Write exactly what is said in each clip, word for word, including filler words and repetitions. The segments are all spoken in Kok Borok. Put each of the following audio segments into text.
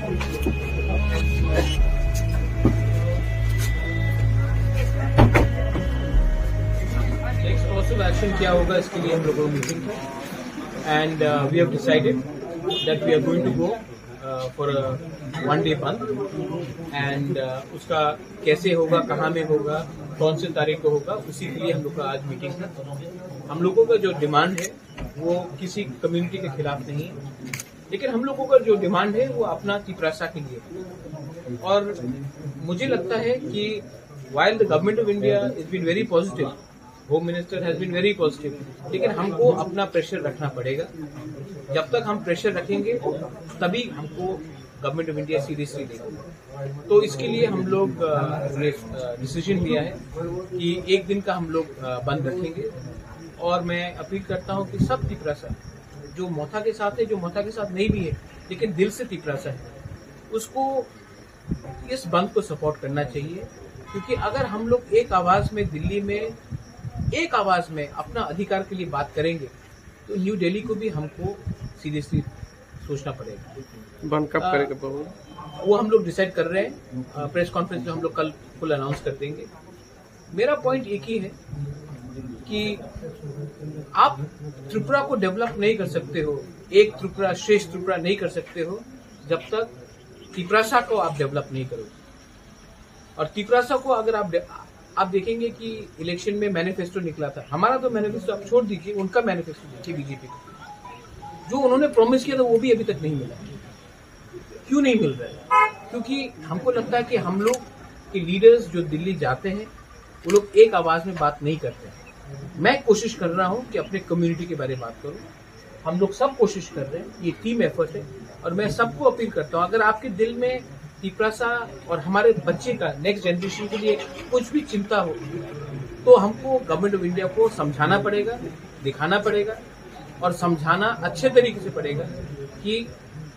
Next course of action क्या होगा, इसके लिए हम लोगों को मीटिंग है, and we have decided that we are going to go for a one day बंद, and उसका कैसे होगा, कहाँ में होगा, कौन से तारीख को होगा, उसी के लिए हम लोग का आज मीटिंग है। हम लोगों का जो डिमांड है वो किसी कम्युनिटी के खिलाफ नहीं है, लेकिन हम लोगों का जो डिमांड है वो अपना तिपरासा के लिए है। और मुझे लगता है कि while the government of India has been very positive, home minister has been very positive, लेकिन हमको अपना प्रेशर रखना पड़ेगा। जब तक हम प्रेशर रखेंगे तभी हमको गवर्नमेंट ऑफ इंडिया सीरियसली लेगी। तो इसके लिए हम लोग डिसीजन लिया है कि एक दिन का हम लोग बंद रखेंगे। और मैं अपील करता हूँ कि सब तिपरासा जो मोथा के साथ है, जो मोथा के साथ नहीं भी है, लेकिन दिल से तिपरासा है, उसको इस बंद को सपोर्ट करना चाहिए। क्योंकि अगर हम लोग एक आवाज में दिल्ली में एक आवाज में अपना अधिकार के लिए बात करेंगे तो न्यू दिल्ली को भी हमको सीरियसली सोचना पड़ेगा। बंद कब करेगा बाबू? वो हम लोग डिसाइड कर रहे हैं। प्रेस कॉन्फ्रेंस में हम लोग कल फुल अनाउंस कर देंगे। मेरा पॉइंट एक ही है कि आप त्रिपुरा को डेवलप नहीं कर सकते हो, एक त्रिपुरा श्रेष्ठ त्रिपुरा नहीं कर सकते हो जब तक तिपरासा को आप डेवलप नहीं करोगे। और तिपरासा को अगर आप दे, आप देखेंगे कि इलेक्शन में मैनिफेस्टो निकला था, हमारा तो मैनिफेस्टो आप छोड़ दीजिए, उनका मैनिफेस्टो देखिए बीजेपी का, जो उन्होंने प्रॉमिस किया था वो भी अभी तक नहीं मिला। क्यों नहीं मिल रहा है? क्योंकि हमको लगता है कि हम लोग के लीडर्स जो दिल्ली जाते हैं वो लोग एक आवाज में बात नहीं करते हैं। मैं कोशिश कर रहा हूँ कि अपने कम्युनिटी के बारे में बात करूँ। हम लोग सब कोशिश कर रहे हैं, ये टीम एफर्ट है। और मैं सबको अपील करता हूँ, अगर आपके दिल में तिपरासा और हमारे बच्चे का, नेक्स्ट जनरेशन के लिए कुछ भी चिंता हो तो हमको गवर्नमेंट ऑफ इंडिया को समझाना पड़ेगा, दिखाना पड़ेगा और समझाना अच्छे तरीके से पड़ेगा कि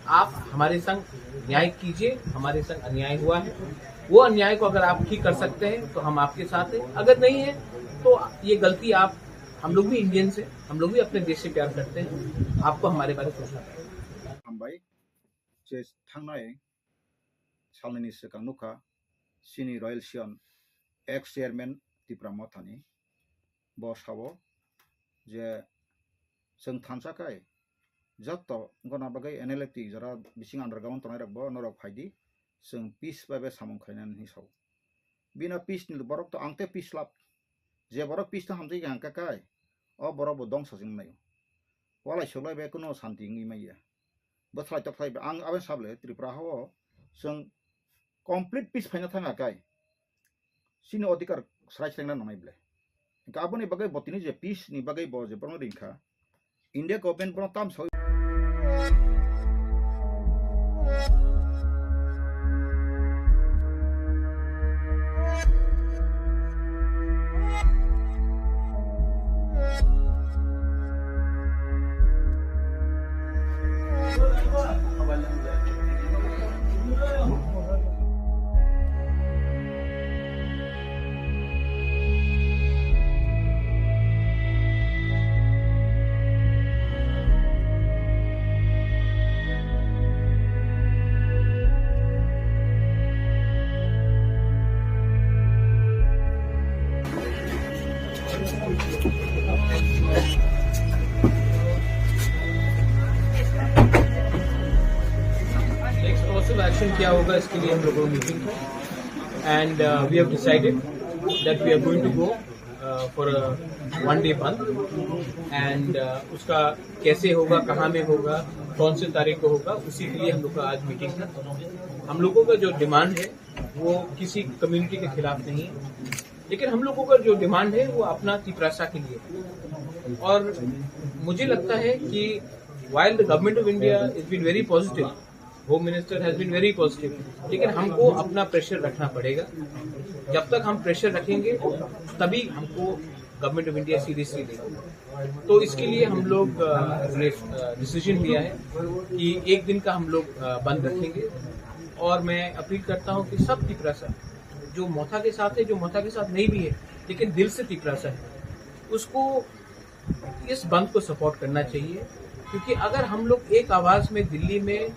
आप हमारे संग न्याय कीजिए, हमारे संग अन्याय हुआ है, वो अन्याय को अगर आप ठीक कर सकते हैं तो हम आपके साथ हैं, अगर नहीं है तो ये गलती आप, हम लोग भी इंडियंस हैं, हम लोग भी अपने देश से प्यार करते हैं, आपको हमारे बारे में सोचना पड़ेगा। Hambai, je thangnai salnini swkang nukha, chini Royal Sion ex chairman Tipra Mothani, bo sao je chwng thansa kai jotto gona bagwi N L F T jora bising underground tongnai rok bo norok phaidi, chwng peace bai bai samung khlainani hinwi sao. Bini peace ni borok to ang tei peace lab. Je borok peace no hamjai kha hwnkha kai, o borok bo dongsa se wng nai. Walai suklai bai kuno santi wngwi manya. Bwthlai tokhlai bai ang aboni sable Tripura hao chwng complete peace phaina thang kha kai. Chini odhikar srai srai na nangnai ble. Hwnkha aboni bagwi bo tini je peace ni bagwi bo je borokno ring kha. India government bono tam sawi. Next course of action क्या होगा, इसके लिए हम लोगों को मीटिंग है, and we have decided that we are going to go for a one day बंद, and उसका कैसे होगा, कहाँ में होगा, कौन से तारीख को होगा, उसी के लिए हम लोग का आज मीटिंग था। हम लोगों का जो डिमांड है वो किसी कम्युनिटी के खिलाफ नहीं है, लेकिन हम लोगों का जो डिमांड है वो अपना तिपरासा के लिए है। और मुझे लगता है कि while the government of India has been very positive, home minister has been very positive, लेकिन हमको अपना प्रेशर रखना पड़ेगा। जब तक हम प्रेशर रखेंगे तभी हमको गवर्नमेंट ऑफ इंडिया सीरियसली लेगी। तो इसके लिए हम लोग डिसीजन लिया है कि एक दिन का हम लोग बंद रखेंगे। और मैं अपील करता हूँ कि सब तिपरासा जो मोथा के साथ है, जो मोथा के साथ नहीं भी है, लेकिन दिल से तिपरासा है, उसको इस बंद को सपोर्ट करना चाहिए। क्योंकि अगर हम लोग एक आवाज में दिल्ली में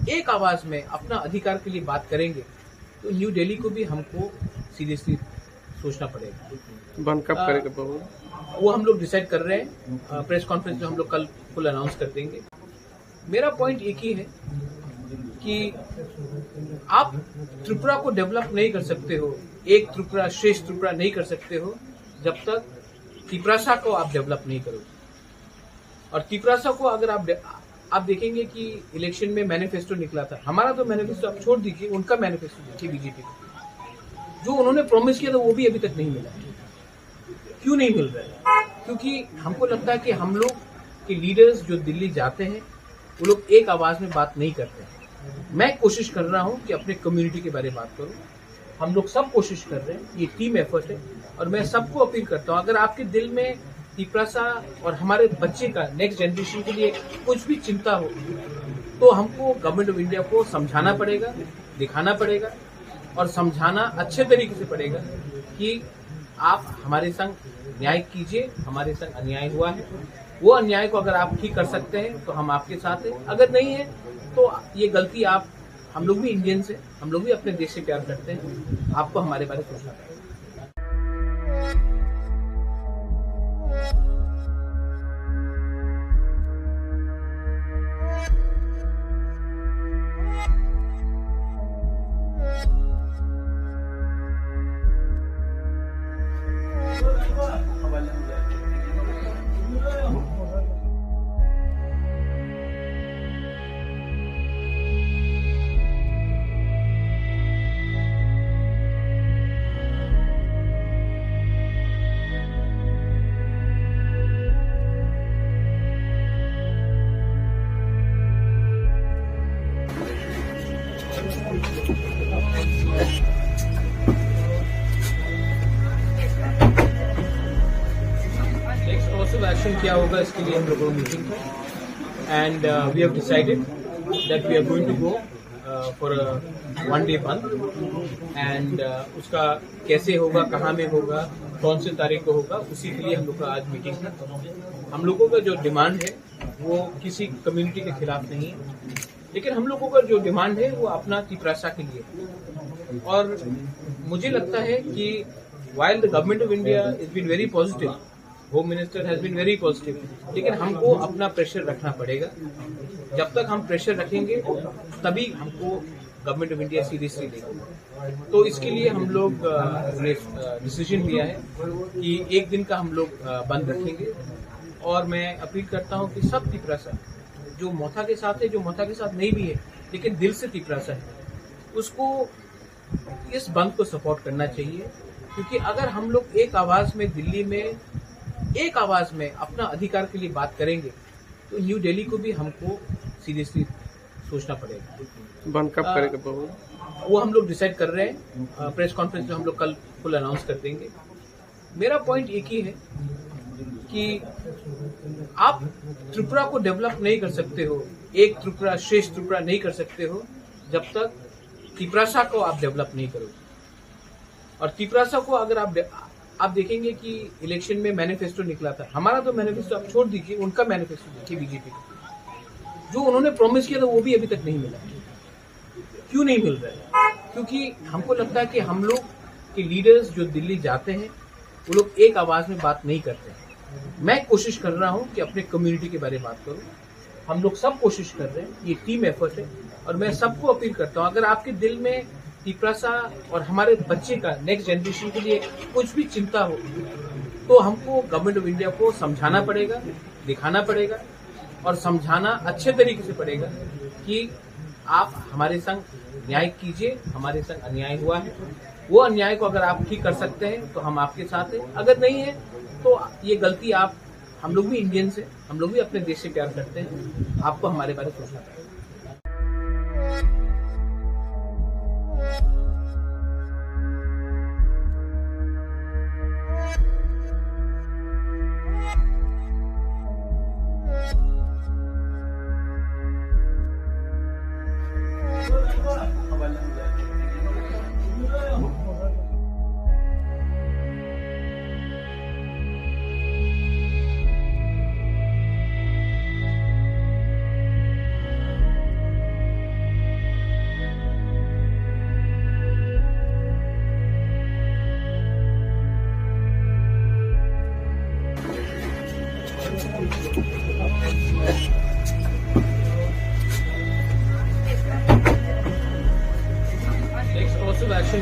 एक आवाज में अपना अधिकार के लिए बात करेंगे, तो न्यू दिल्ली को भी हमको सीरियसली सोचना पड़ेगा। बंद कब आ, करेगा बाबू? वो हम लोग डिसाइड कर रहे हैं। अ, प्रेस कॉन्फ्रेंस में हम लोग कल फुल अनाउंस कर देंगे। मेरा पॉइंट एक ही है कि आप त्रिपुरा को डेवलप नहीं कर सकते हो, एक त्रिपुरा श्रेष्ठ त्रिपुरा नहीं कर सकते हो, जब तक तिपरासा को आप डेवलप नहीं करोगे। और तिपरासा को अगर आप दे-, आप देखेंगे कि इलेक्शन में मैनिफेस्टो निकला था, हमारा तो मैनिफेस्टो आप छोड़ दीजिए, उनका मैनिफेस्टो देखिए बीजेपी का, जो उन्होंने प्रॉमिस किया था वो भी अभी तक नहीं मिला। क्यों नहीं मिल रहा है? क्योंकि हमको लगता है कि हम लोग के लीडर्स जो दिल्ली जाते हैं, वो लोग एक आवाज में बात नहीं करते हैं। मैं कोशिश कर रहा हूँ कि अपने कम्युनिटी के बारे में बात करूँ। हम लोग सब कोशिश कर रहे हैं, ये टीम एफर्ट है। और मैं सबको अपील करता हूँ, अगर आपके दिल में तिपरासा और हमारे बच्चे का, नेक्स्ट जनरेशन के लिए कुछ भी चिंता हो, तो हमको गवर्नमेंट ऑफ इंडिया को समझाना पड़ेगा, दिखाना पड़ेगा और समझाना अच्छे तरीके से पड़ेगा कि आप हमारे संग न्याय कीजिए, हमारे संग अन्याय हुआ है, वो अन्याय को अगर आप ठीक कर सकते हैं तो हम आपके साथ हैं, अगर नहीं है तो ये गलती आप, हम लोग भी इंडियंस हैं, हम लोग भी अपने देश से प्यार करते हैं, आपको हमारे बारे सोचना पड़ेगा। नेक्स्ट कोर्स ऑफ एक्शन क्या होगा, इसके लिए हम लोगों ने मीटिंग है, and we have decided that we are going to go for a one day बंद, and उसका कैसे होगा, कहाँ में होगा, कौन से तारीख को होगा, उसी के लिए हम लोग का आज मीटिंग था। हम लोगों का जो डिमांड है वो किसी कम्युनिटी के खिलाफ नहीं है, लेकिन हम लोगों का जो डिमांड है वो अपना तिपरासा के लिए है। और मुझे लगता है कि while the government of India has been very positive, home minister has been very positive, लेकिन हमको अपना प्रेशर रखना पड़ेगा। जब तक हम प्रेशर रखेंगे तभी हमको गवर्नमेंट ऑफ इंडिया सीरियसली लेगी। तो इसके लिए हम लोग डिसीजन लिया है कि एक दिन का हम लोग बंद रखेंगे। और मैं अपील करता हूँ कि सब तिपरासा जो मथा के साथ है, जो मथा के साथ नहीं भी है, लेकिन दिल से तिपरासा है, उसको इस बंद को सपोर्ट करना चाहिए। क्योंकि अगर हम लोग एक आवाज में दिल्ली में एक आवाज में अपना अधिकार के लिए बात करेंगे तो न्यू दिल्ली को भी हमको सीरियसली सोचना पड़ेगा। बंद कब आ, करेगा बाबू? वो हम लोग डिसाइड कर रहे हैं। प्रेस कॉन्फ्रेंस में हम लोग कल फुल अनाउंस कर देंगे। मेरा पॉइंट एक ही है कि आप त्रिपुरा को डेवलप नहीं कर सकते हो, एक त्रिपुरा श्रेष्ठ त्रिपुरा नहीं कर सकते हो जब तक तिपरासा को आप डेवलप नहीं करोगे। और तिपरासा को अगर आप दे-, आप देखेंगे कि इलेक्शन में मैनिफेस्टो निकला था, हमारा तो मैनिफेस्टो आप छोड़ दीजिए, उनका मैनिफेस्टो देखिए बीजेपी का, जो उन्होंने प्रॉमिस किया था वो भी अभी तक नहीं मिला। क्यों नहीं मिल रहा है? क्योंकि हमको लगता है कि हम लोग के लीडर्स जो दिल्ली जाते हैं वो लोग एक आवाज में बात नहीं करते हैं। मैं कोशिश कर रहा हूँ कि अपने कम्युनिटी के बारे में बात करूँ। हम लोग सब कोशिश कर रहे हैं, ये टीम एफर्ट है। और मैं सबको अपील करता हूँ, अगर आपके दिल में तिपरासा और हमारे बच्चे का, नेक्स्ट जनरेशन के लिए कुछ भी चिंता हो तो हमको गवर्नमेंट ऑफ इंडिया को समझाना पड़ेगा, दिखाना पड़ेगा और समझाना अच्छे तरीके से पड़ेगा कि आप हमारे संग न्याय कीजिए, हमारे संग अन्याय हुआ है, वो अन्याय को अगर आप ठीक कर सकते हैं तो हम आपके साथ हैं, अगर नहीं है तो ये गलती आप, हम लोग भी इंडियंस हैं, हम लोग भी अपने देश से प्यार करते हैं, आपको हमारे बारे में सोचना पड़ेगा।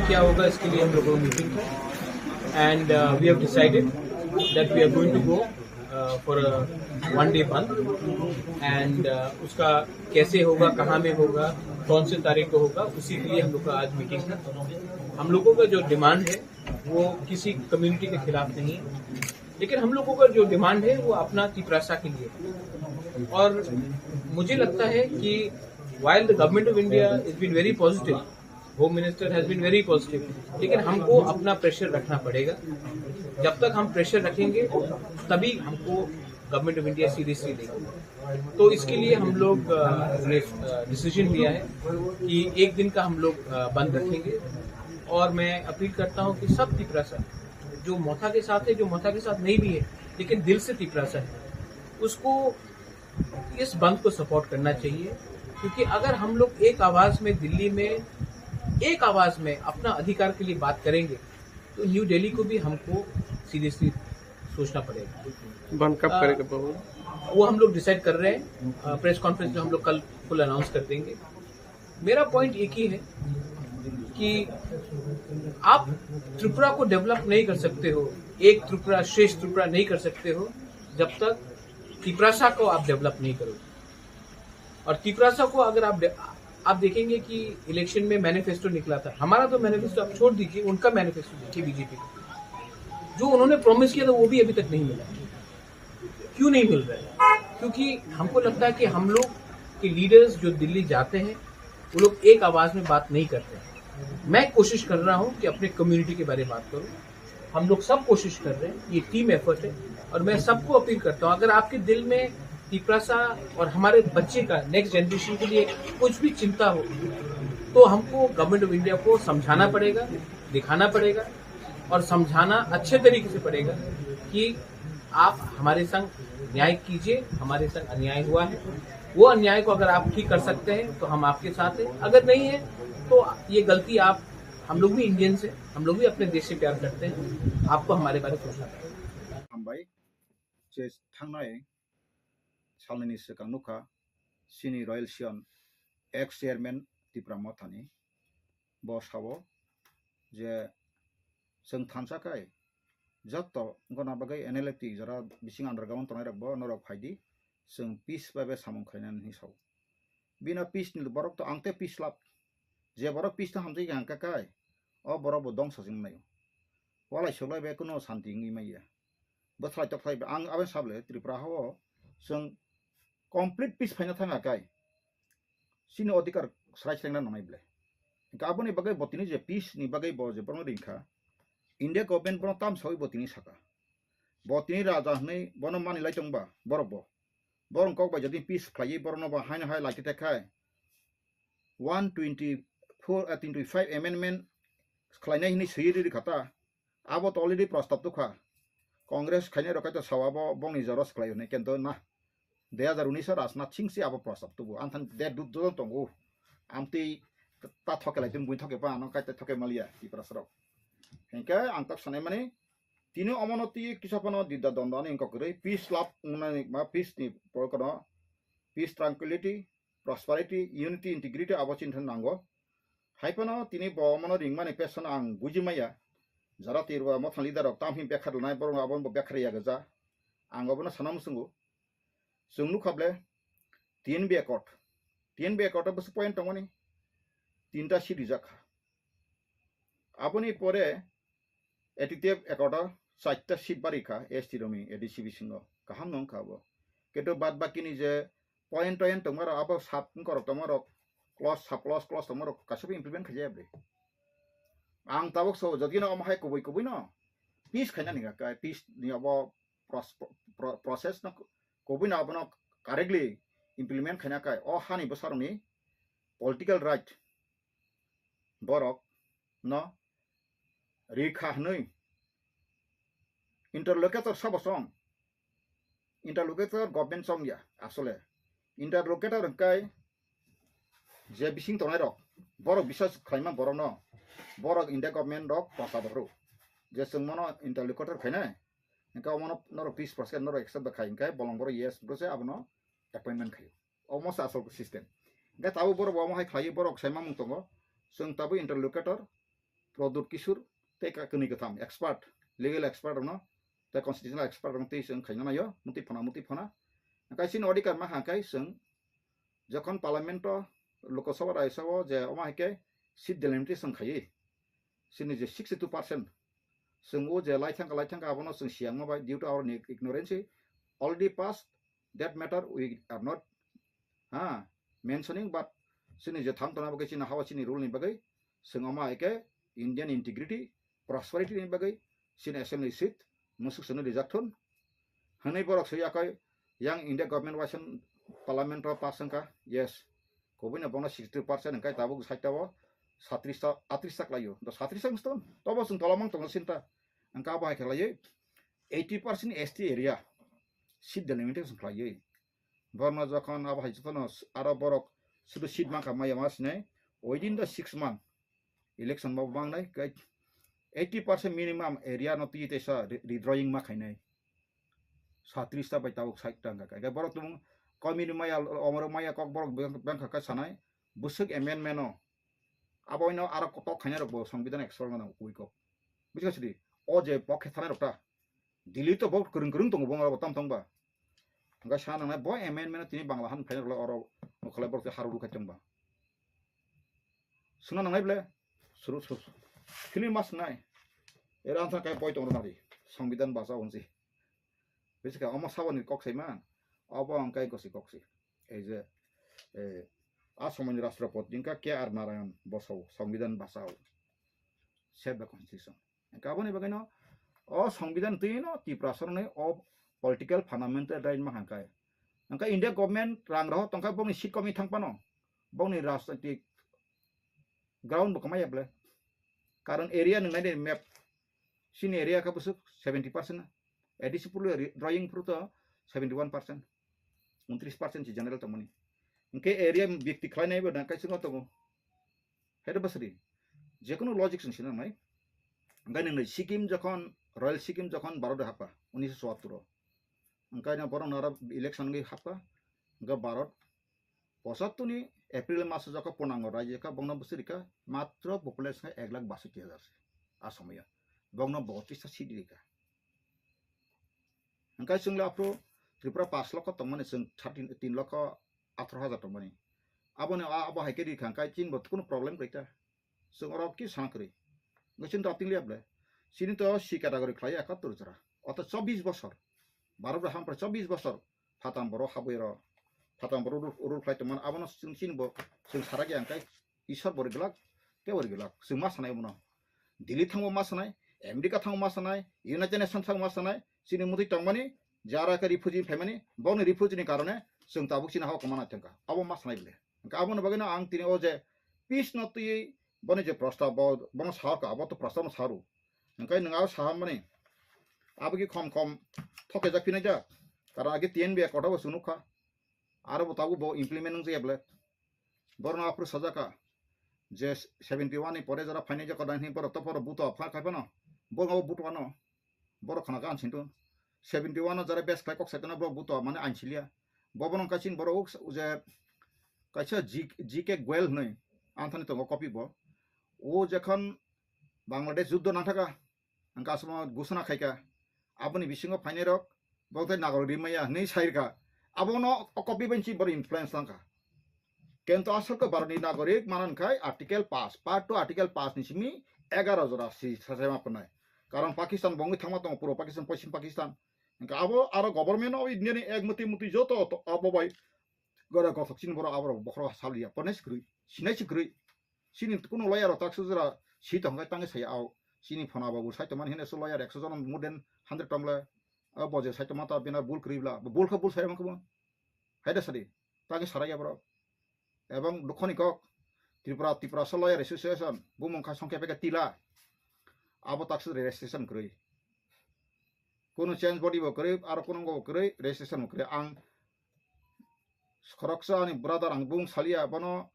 क्या होगा, इसके लिए हम लोगों ने मीटिंग है, and we have decided that we are going to go for a one day बंद, and उसका कैसे होगा, कहाँ में होगा, कौन से तारीख को होगा, उसी के लिए हम लोग का आज मीटिंग था। हम लोगों का जो डिमांड है वो किसी कम्युनिटी के खिलाफ नहीं है, लेकिन हम लोगों का जो डिमांड है वो अपना तिपरासा के लिए। और मुझे लगता है कि while the government of India has been very positive, home minister has been very positive, लेकिन हमको अपना प्रेशर रखना पड़ेगा। जब तक हम प्रेशर रखेंगे तभी हमको गवर्नमेंट ऑफ इंडिया सीरियसली लेगी। तो इसके लिए हम लोग डिसीजन लिया है कि एक दिन का हम लोग बंद रखेंगे। और मैं अपील करता हूँ कि सब तिपरासा जो मथा के साथ है, जो मथा के साथ नहीं भी है लेकिन दिल से तिपरासा है, उसको इस बंद को सपोर्ट करना चाहिए। क्योंकि अगर हम लोग एक आवाज में दिल्ली में एक आवाज में अपना अधिकार के लिए बात करेंगे तो न्यू दिल्ली को भी हमको सीरियसली सोचना पड़ेगा। बंद कब करेगा बाबू? वो हम लोग डिसाइड कर रहे हैं। प्रेस कॉन्फ्रेंस में हम लोग कल फुल अनाउंस कर देंगे। मेरा पॉइंट एक ही है कि आप त्रिपुरा को डेवलप नहीं कर सकते हो, एक त्रिपुरा श्रेष्ठ त्रिपुरा नहीं कर सकते हो जब तक तिपरासा को आप डेवलप नहीं करोगे। और तिपरासा को अगर आप आप देखेंगे कि इलेक्शन में मैनिफेस्टो निकला था, हमारा तो मैनिफेस्टो आप छोड़ दीजिए, उनका मैनिफेस्टो देखिए बीजेपी का, जो उन्होंने प्रॉमिस किया था वो भी अभी तक नहीं मिला। क्यों नहीं मिल रहा है? क्योंकि हमको लगता है कि हम लोग के लीडर्स जो दिल्ली जाते हैं वो लोग एक आवाज में बात नहीं करते हैं। मैं कोशिश कर रहा हूँ कि अपने कम्युनिटी के बारे में बात करूँ। हम लोग सब कोशिश कर रहे हैं, ये टीम एफर्ट है। और मैं सबको अपील करता हूँ, अगर आपके दिल में तिपरासा और हमारे बच्चे का, नेक्स्ट जनरेशन के लिए कुछ भी चिंता हो तो हमको गवर्नमेंट ऑफ इंडिया को समझाना पड़ेगा, दिखाना पड़ेगा और समझाना अच्छे तरीके से पड़ेगा कि आप हमारे संग न्याय कीजिए, हमारे संग अन्याय हुआ है। वो अन्याय को अगर आप ठीक कर सकते हैं तो हम आपके साथ हैं, अगर नहीं है तो ये गलती आप, हम लोग भी इंडियंस हैं, हम लोग भी अपने देश से प्यार करते हैं, आपको हमारे बारे में सोचना पड़ेगा। Hambai, je thangnai salnini swkang nukha chini Royal Sion ex chairman Tipra Mothani, bo sao je chwng thansa khai joto gona bagwi N L F T jora bising underground tongnai rok bo norok phaidi, chwng peace bai bai samung khlainani hinwi sao. Bino peace ni borok to ang tei peace lab. Je borok peace no hamjai kha hwnkha kai, o borok bo dongsa se wngmai. Walai suklai bai kuno santi wngwi maya. Bwthlai tokhlai bai ang aboni sable Tripura hao chwng complete peace phaina thang kha kai. Chini odhikar srai srengna nangnai ble. Hwnkhe aboni bagwi bo tini je peace ni bagwi bo je borokno ring kha, India government bono tam sawi bo tini saka. Bo tini raja hwnwi bono manwi lai tongba borok bo. Borok kok bai jodi peace khlaiwi borokno bo haino hai lai khe khai one twenty four, ah, twenty five amendment khlainai hinwi swi riri kha ta. Abo to already prostab tukha. Congress khainai rok kaitor sao abo bongni jora swkhlai hwnwi kento na. Dui hazar unis o Rajnath Singh se abo prostab tubu. Ang thani de dut dut tongo. Amtwi ta thoke lai tun bui thoke pa ano kai ta thoke malia Tiprasa rok. Hingke ang tak sanai mani tini omono twi kisa phano dida dondo ani wngkha kwrwi peace love wngnani ma peace ni porokano peace tranquility prosperity, unity, integrity abo chini thani nango. Hai phano tini bo omono ringmani pesono ang buji maya. Jara Tirwa mothang leader rok tamhi bekhar lanai borok abo bo bekhar ya gaja. Ang obono sana musungo. Chwng nukha ble T N B accord. T N B accord o bwswk point tongmani tinta seat rijak kha. Aboni pore A T T F accord o chaita seat bari kha S T rokni A D C bisingo. Kaham no wngkha abo. Kintu bad bakini je point toint tongmarok abo sub wngkorok tongmarok clause sub clause clause tongmarok kaisa bo implement khaijaya bwle. Ang tabuk so jodi no omo hai kubui kubui no peace khaina ni kha, peace ni abo pros-, pro-, process no kubui no abono correctly implement khaina kai o hani bwsarokni political right borok no rikha hwnwi interlocutor sabo chong. Interlocutor government chong ya asole. Interlocutor hwnkhe je bising tongnai rok, borok bisas khlaima borok no, borok India government rok prosa boro je chwng mono interlocutor khainai, hwnkhe omono norok tris percent norok accept bai khai hwnkhe bolong borok yes bwse abono appointment khaio. Omo se asol system. Hwnkhe tabuk borok bo omo hai khlaiwi borok sai mamung tongo. Chwng tabuk interlocutor, Pradyut Kishore tei ka-, kwnwi kwtham expert, legal expert rokno tei constitutional expert rokno tei chwng khaina naio, muti phana, muti phana. Hwnkhe chini odhikar ma hwnkhe chwng jokhon parliament o, Lok Sabha, Rajya Sabha o je omo hai khe seat delimitation khaiwi, chini je sixty two percent chwng o je lai thangkha, lai thangkha, abono chwng siyangma bai due to our ni-, ignorance already passed that matter, we are not, ha, mentioning, but chini je thang tongna bagwi chini hawa chini rule ni bagwi chwng omo hai khe Indian integrity, prosperity ni bagwi chini assembly seat musuk sano rijak thun. Hwnwi borok swi yakhai yang India government waisa parliament o pass wngkha, yes. Kubui no bono sixty two percent hwnkhe tabuk side o satris ta, atris ta khlaio. Do satris ta wngstong, tobo chwng tola mang tongo sinta. Hwnkhe abo hai khe laiwi eighty percent S T area seat delimitation khlaiwi. Borno jokhon abo hai jotono aro borok sudu seat mankha maya ma sinai, within the six month election bo mangnai, kai eighty percent minimum area no twi teisa re-, redrawing ma khainai. Satris ta bai tabuk side ta wngkha. Kai borok tumung komini maya, omoro maya kok borok beng-, bengkha kai sanai, bwswk amendment no. Abo ino aro kotok khainai rok bo Songbidan expert no nang kui kok. Buji kha sidi, o je pokhe thanai rok ta. Delhi to bo kwrwng kwrwng tongo bo, bo tam tong ba. Hwnkhe sa nangnai bo amendment tini Bangla han phaina rwla oro mokholai borok tei haru rwkhai tong ba. Suna nangnai ble suru suru. Philip mas nai. Era ansa kai boi tong rwna ri. Songbidan basa unsi. Bisi ka omo saboni kok sai man. Obo ang kai gosi kok si. Ei je, eh, a somoini Rashtrapati wngkha K R Narayan bosao, Songbidan bachao. Save the constitution. Hwnkhe aboni bagwino o Songbidan twi no Tiprasa rokni o political fundamental right ma hwnkhai. Hwnkhe India government rang rohor tongkha bongni seat komwi thang phano, bongni rajnitik ground bo kwmaya ble. Karon area nwngnai de map, chini area kha bwswk seventy percent na. A D C phuru drawing phuru to seventy one percent, untris percent si general tongmani. Hwnkhe area byakti khlainai bo na kaisa no tongo. Hede bwswri, jekunu logic chwng sinangnai. Hwnkhe nwngnai Sikkim jokhon, Royal Sikkim jokhon Bharat happa, unisho chuattor o. Hwnkhe na borok nara election wngwi happa, hwnkhe Bharat pochattor ni April maso jokhon purnango raijyo kha, bongno bwswk rikha matro population kha ek lakh basoti hajar se. A somoyo bongno botris ta seat rikha. Hwnkhe chwng le aphuru Tripura pash lokho tongmani, chwng thirteen, tin lokho atharo hajar tongmani. Aboni a-, abo hai khe rikha hwnkhe chini bo kunu problem kwrwi ta. Chwng oro ki sana kwrwi. Hwnkhe chini to apting liya ble. Chini to C category khlai ekattor jora. Oto chobbish bosor. Bharat bai hampra chobbish bosor. Phatam borok habwi ro. Phatam borok rule, rule khlai tongmani. Abono chwng chini bo chwng sarak ya hwnkhe Isor bo ri glak, tei bo ri glak. Chwng ma sanai abono. Delhi thango ma sanai, America thango ma sanai, United Nations thango ma sanai, chini mutwi tongmani, jara khe refugee phaimani, bokni refugee ni karone chwng tabuk chini hao kwmana thangkha. Abo ma sanai bole. Hwnkhe aboni bagwino ang tini o je peace no twiwi boni je prostab bo, bono sahorkha, abo to prostab no saru. Hwnkhe nwng aro sahamani, abo ki khom khom thokjak phinai jak. Karon age T N B Accord bo chwng nukha. Aro bo tabuk bo implement wngjakya bole. Borno aphuru sajaka je seventy one ni pore jora phainai je kodang hini borok to borok buto pha khai phano. Borok abo buto ano. Borok khana ka ansinto. Seventy one no jara bes khlai kok saitano borok buto mane ansilia. Bobono kaising borok uk je kaisa G-, G K Goel hwnwi anthani tongo copy bo. O jekhon Bangladesh juddo nangthaka. Hwnkhe aswkno gusana khaikha. Aboni bisingo phainairok bo tei nagorik rimaya hwnwi sairkha. Abono o copy bai si borok influence tangkha. Kento aswk khe Bharatni nagorik manan khai Article pass, Part two Article pass ni simi egaro jora si sasema phnai. Karon Pakistan bongwi thangma tongo, puro Pakistan, Poschim Pakistan. Hwnkhe abo aro government of India ni ek muti muti joto to abo bai gora gothok chini borok aborok bokhorok saliya, pone si kwrwi, sinai si kwrwi. Chini kuno lawyer rok taksa jora si tong khe tangwi saya au. Chini phona babu sai tongmani hwnwi so lawyer ekso jon more than hundred tong le. O boje sai tongma ta bina bul kwrwi bla. Bul khe bul sai man khe bo. Hai da sadi. Tangwi sarai ya borok. Ebong dukhoni kok Tripura, Tiprasa Lawyer Association, bumung kha songkhe peke tila. Abo taksa registration kwrwi. Kuno change body bo kwrwi, aro kuno bo kwrwi, registration bo kwrwi. Ang khoroksa ani brother ang bung salia bono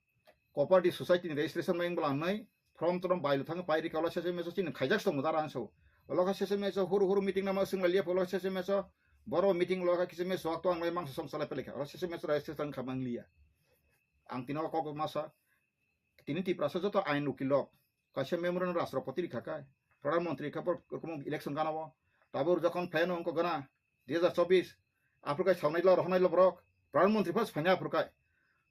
cooperative society ni registration mai wngla wngnai form trom bailo thang pai rika ulo sese meso chini khaijak tong dara ang so. Ulo kha sese meso huru huru meeting nama swngla liya ulo sese meso boro meeting ulo kha kise meso to ang lai mangsa song salai pelekha ulo sese meso registration kha mang liya. Ang tino kok masa tini Tiprasa joto ain ukilok Kaisa memorandum Rashtrapati rikha kai. Pradhan Mantri rikha borok rokom election gana o. Tabuk jokhon phaiyano wngkha gana dui hazar chobbish. Aphuru kai sawnai lo, rohornai lo borok. Pradhan Mantri phas phaina aphuru kai.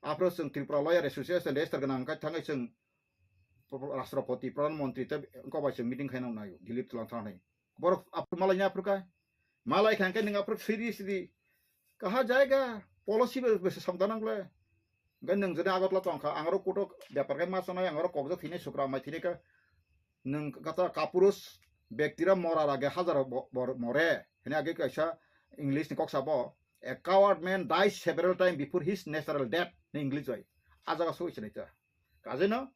Aphuru chwng Tripura Lawyer Association register gwnang kai thangwi chwng Rashtrapati, Pradhan Mantri tei wngkha bai chwng meeting khaina nai Delhi twlang thang nai. Borok aphuru malai nya aphuru kai. Malai kha hwnkhe nwng aphuru siri siri kaha jaiga policy bai bai samda nang le. Hwnkhe nwng jodi Agartala tong kha, ang oro kutuk bepar khe ma sanai, ang oro kokjak thwinai sukra mai thwinai kha. Nwng kata kapurus bektira mora rage hajar bo-, bor-, more. Hini age kaisa English ni kok sabo, "A coward man dies several times before his natural death." Ni English bai. A jaga soi sinai ta. Kajeno,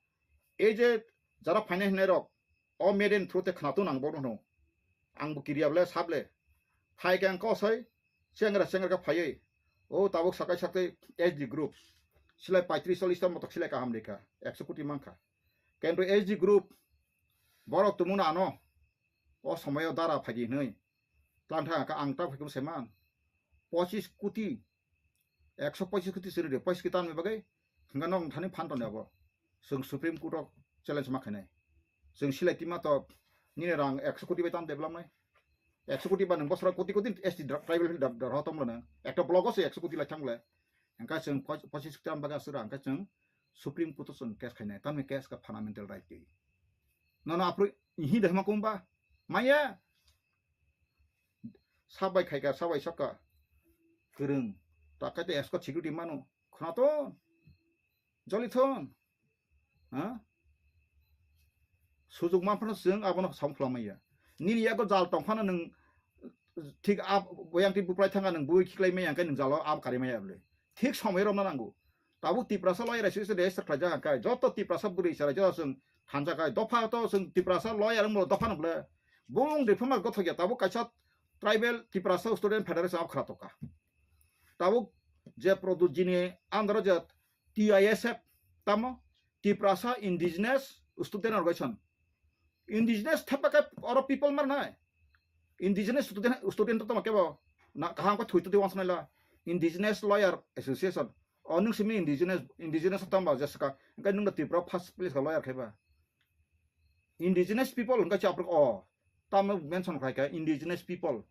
ei je jara phainai hinai rok, o media ni through te khwnatung ang bono hwno. Ang bo kiriya ble, sab le. Phai khe ang kosoi, chengra chengra khe phaiwi. O tabuk sakai sakai S D group. Silai paitris challis ta motok silai kaham rikha. Ekso koti mankha. Kento S D group, borok tumung ano. O somoyo dara phaidi hinwi. Tlang thang kha ang tak phaikhum saiman. Pochis koti, ekso pochis koti siri de, pochis koti tanwi bagwi, hwnga nok thani phan toni abo. Chwng Supreme Court o challenge ma khainai. Chwng silai tima to nini rang ekso koti bai tam develop nai. Ekso koti ba nwng bosra koti koti S T dra-, tribal hill dra-, dra-, tom lo nang. Ekta block o se ekso koti lai thang le. Hwnga chwng poch-, pochis koti tam bagwi asura, hwnga chwng Supreme Court o chwng case khainai. Tamni case ka fundamental right twi. Nono apri ihi de ma kumba. Maya. Sabai khaika, sabai sokka. Kwrwng. Takai te escort security mano. Khwnathon. Jolithon. Ha? Sujuk manphano chwng abono sam khwlamaya. Nini yago jal tongphano nwng thik ab, boyang twi buplai thanga nwng bui khiklai maya, hwnkhe nwng jalo ab kari maya bwle. Thik somoi romna nango. Tabuk Tiprasa lawyer association register khlaijak hwnkhe, joto Tiprasa bwrwi chwrai joto chwng thansa kai. Dopha to chwng Tiprasa lawyer wngmano dopha no bwle. Bung de phama gothok ya, tabuk kaisa tribal Tiprasa student federation ab khwra tokha. Tabuk je Pradyut ji ni under o je T I S F tamo Tiprasa Indigenous Student Organization. Indigenous thapa khe oro people mar nai. Indigenous student, student to tamo kebo na kaham ko thui to wansnai la. Indigenous Lawyer Association. O nwng simi indigenous, indigenous tamba je saka. Engkai nwng da Tripura first place ka lawyer khaiba. Indigenous people engkai chapruk o. Tamo mention khai ka indigenous people.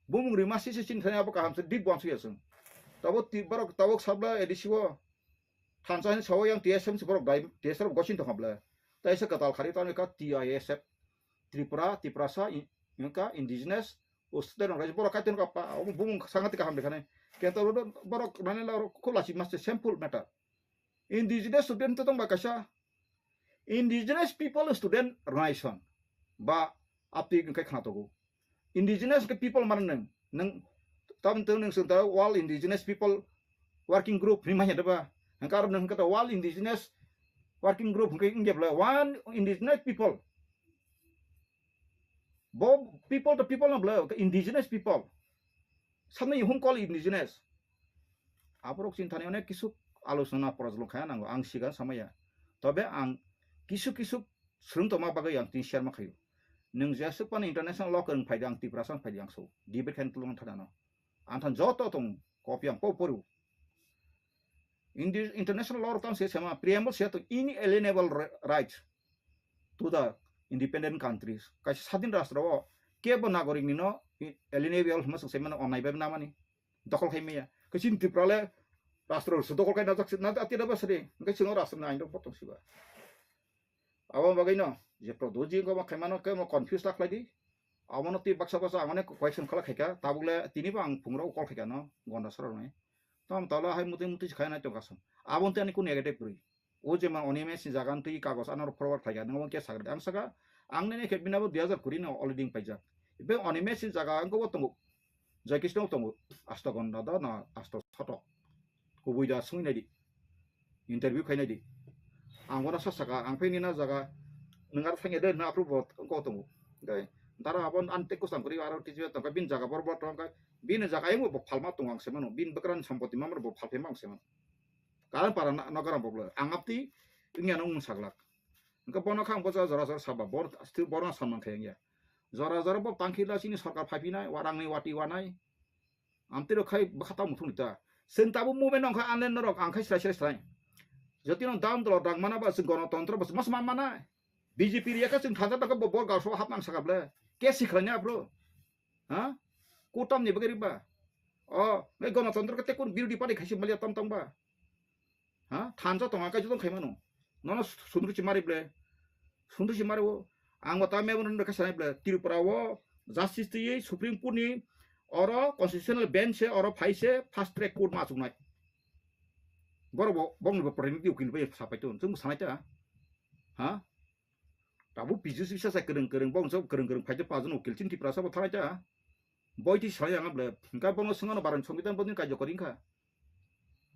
Bumung rima sisi sin thani abo kaham se deep wansuk ya sung. Tabuk ti-, borok tabuk sabla A D C o. Thansa hin sawo yang T S M si borok dai, T S M gosin tongkha bla. Tai se katal khari tani ka T I S F. Tripura, Tiprasa, in-, inka indigenous, o student rok borok kaitor ka pa, o bumung sangati kaham dekhane. Kento borok nani la khulasi maste simple matter. Indigenous student to tongba kaisa Indigenous People Student Organization ba apti kai khna togo. Indigenous ke people man nang nang tam to nang sung ta World Indigenous People Working Group ni manya deba. Hangkar nang kata World Indigenous Working Group hingke india bla one indigenous people. Bo people to people no bla indigenous people. Samna you whom call indigenous. Aborok chinthani onek kisu alochona porojlong khaya nango ang siga samaya. Tobe ang kisu kisu srung toma bagwi ang tin share ma khayo. Nung jesuk pan international law kwrwng phaidi ang Tiprasa phaidi ang so. Debate khain tulung thana no. Ang than joto tong copy ang po poru. Indi-, international law rok tang se sama preamble se to inalienable ri-, rights to the independent countries. Kaisa sadin rastro o kebo nagorik ni no i-, alienable hwnma swng sai mano onnai bai namani dokol khai maya. Kaisa Tripura le rastro su dokol khai najak si, najak tira ba sari. Kaisa no rastro ni ain rok botong siba. Abo bagwi no je Pradyut ji ko ma khaimano khe mo confuse ta khlai di. Abo no twi baksa baksa ang onek question khala khaika, tabuk le tini bo ang phungrok call khaika no gonda sora rwnai. Tam tala hai muti muti khaina to kasam. Abo tei ani kun negative kwrwi. O je ma Animesh ni jaga twi kagos ano forward khlaika, nang ke sagra ang saka ang nene khe bina bo dui hajar kuri no already paijak. Be Animesh ni jaga ang ko bo tongo. Jai Krishna tongo, asto gonda da na asto sotok. Kubui da sungwi naidi. Interview khai naidi. Ang bono sa saka, ang phai nina jaga, nung aro thangya de, na apro bo ko tongo. Dai, dara abon an te kusam kuri aro tiji tongka, bin jaga bor bor tongka, bin jaga ayung bo phalma tongo ang semano, bin bekran sampoti mamar bo phalphi mang semano. Karan para na, nagaram bo bla, ang apti, ingya nung saglak. Engka bono khang bo jora jora saba, bor, astir bor na samang khayang ya. Jora jora bo tangkhila chini sorkar phaipinai, warang ni wati wanai. Amtwi rok khai bwkha tamo thung ta. Chwng tabuk movement nong kha online norok ang khai srai srai srai. Jotino dam dolo dang mana ba chwng gonotontro ba mas man mana. B J P riya khe chwng thangja thangkhe bo bor gaso hap nang saka ble. Ke sikhlai ni aphuru. Ha? Kutam ni bagwi riba. O, nai gonotontro khe tekun birodi party khaisi maliya tam tang ba. Ha? Thansa tonga kai jotong khai mano. Nono sundru si mari ble. Sundru si mari o. Ang wata me bono kha sanai ble. Tripura o justice twi Supreme Court ni oro constitutional bench se oro phai se fast track court ma chuknai. Boro bo bong bo preniti ukil bai sapai ton. Chwng sanai ta. Ha? Tabu piju si bisa sa kereng kereng bong so kereng kereng phai te pajon ukil chin Tripura sa bo thanai ta. Boi ti sai ang ble. Engka bono swngo no baran songbidan bodin kaijo koring kha.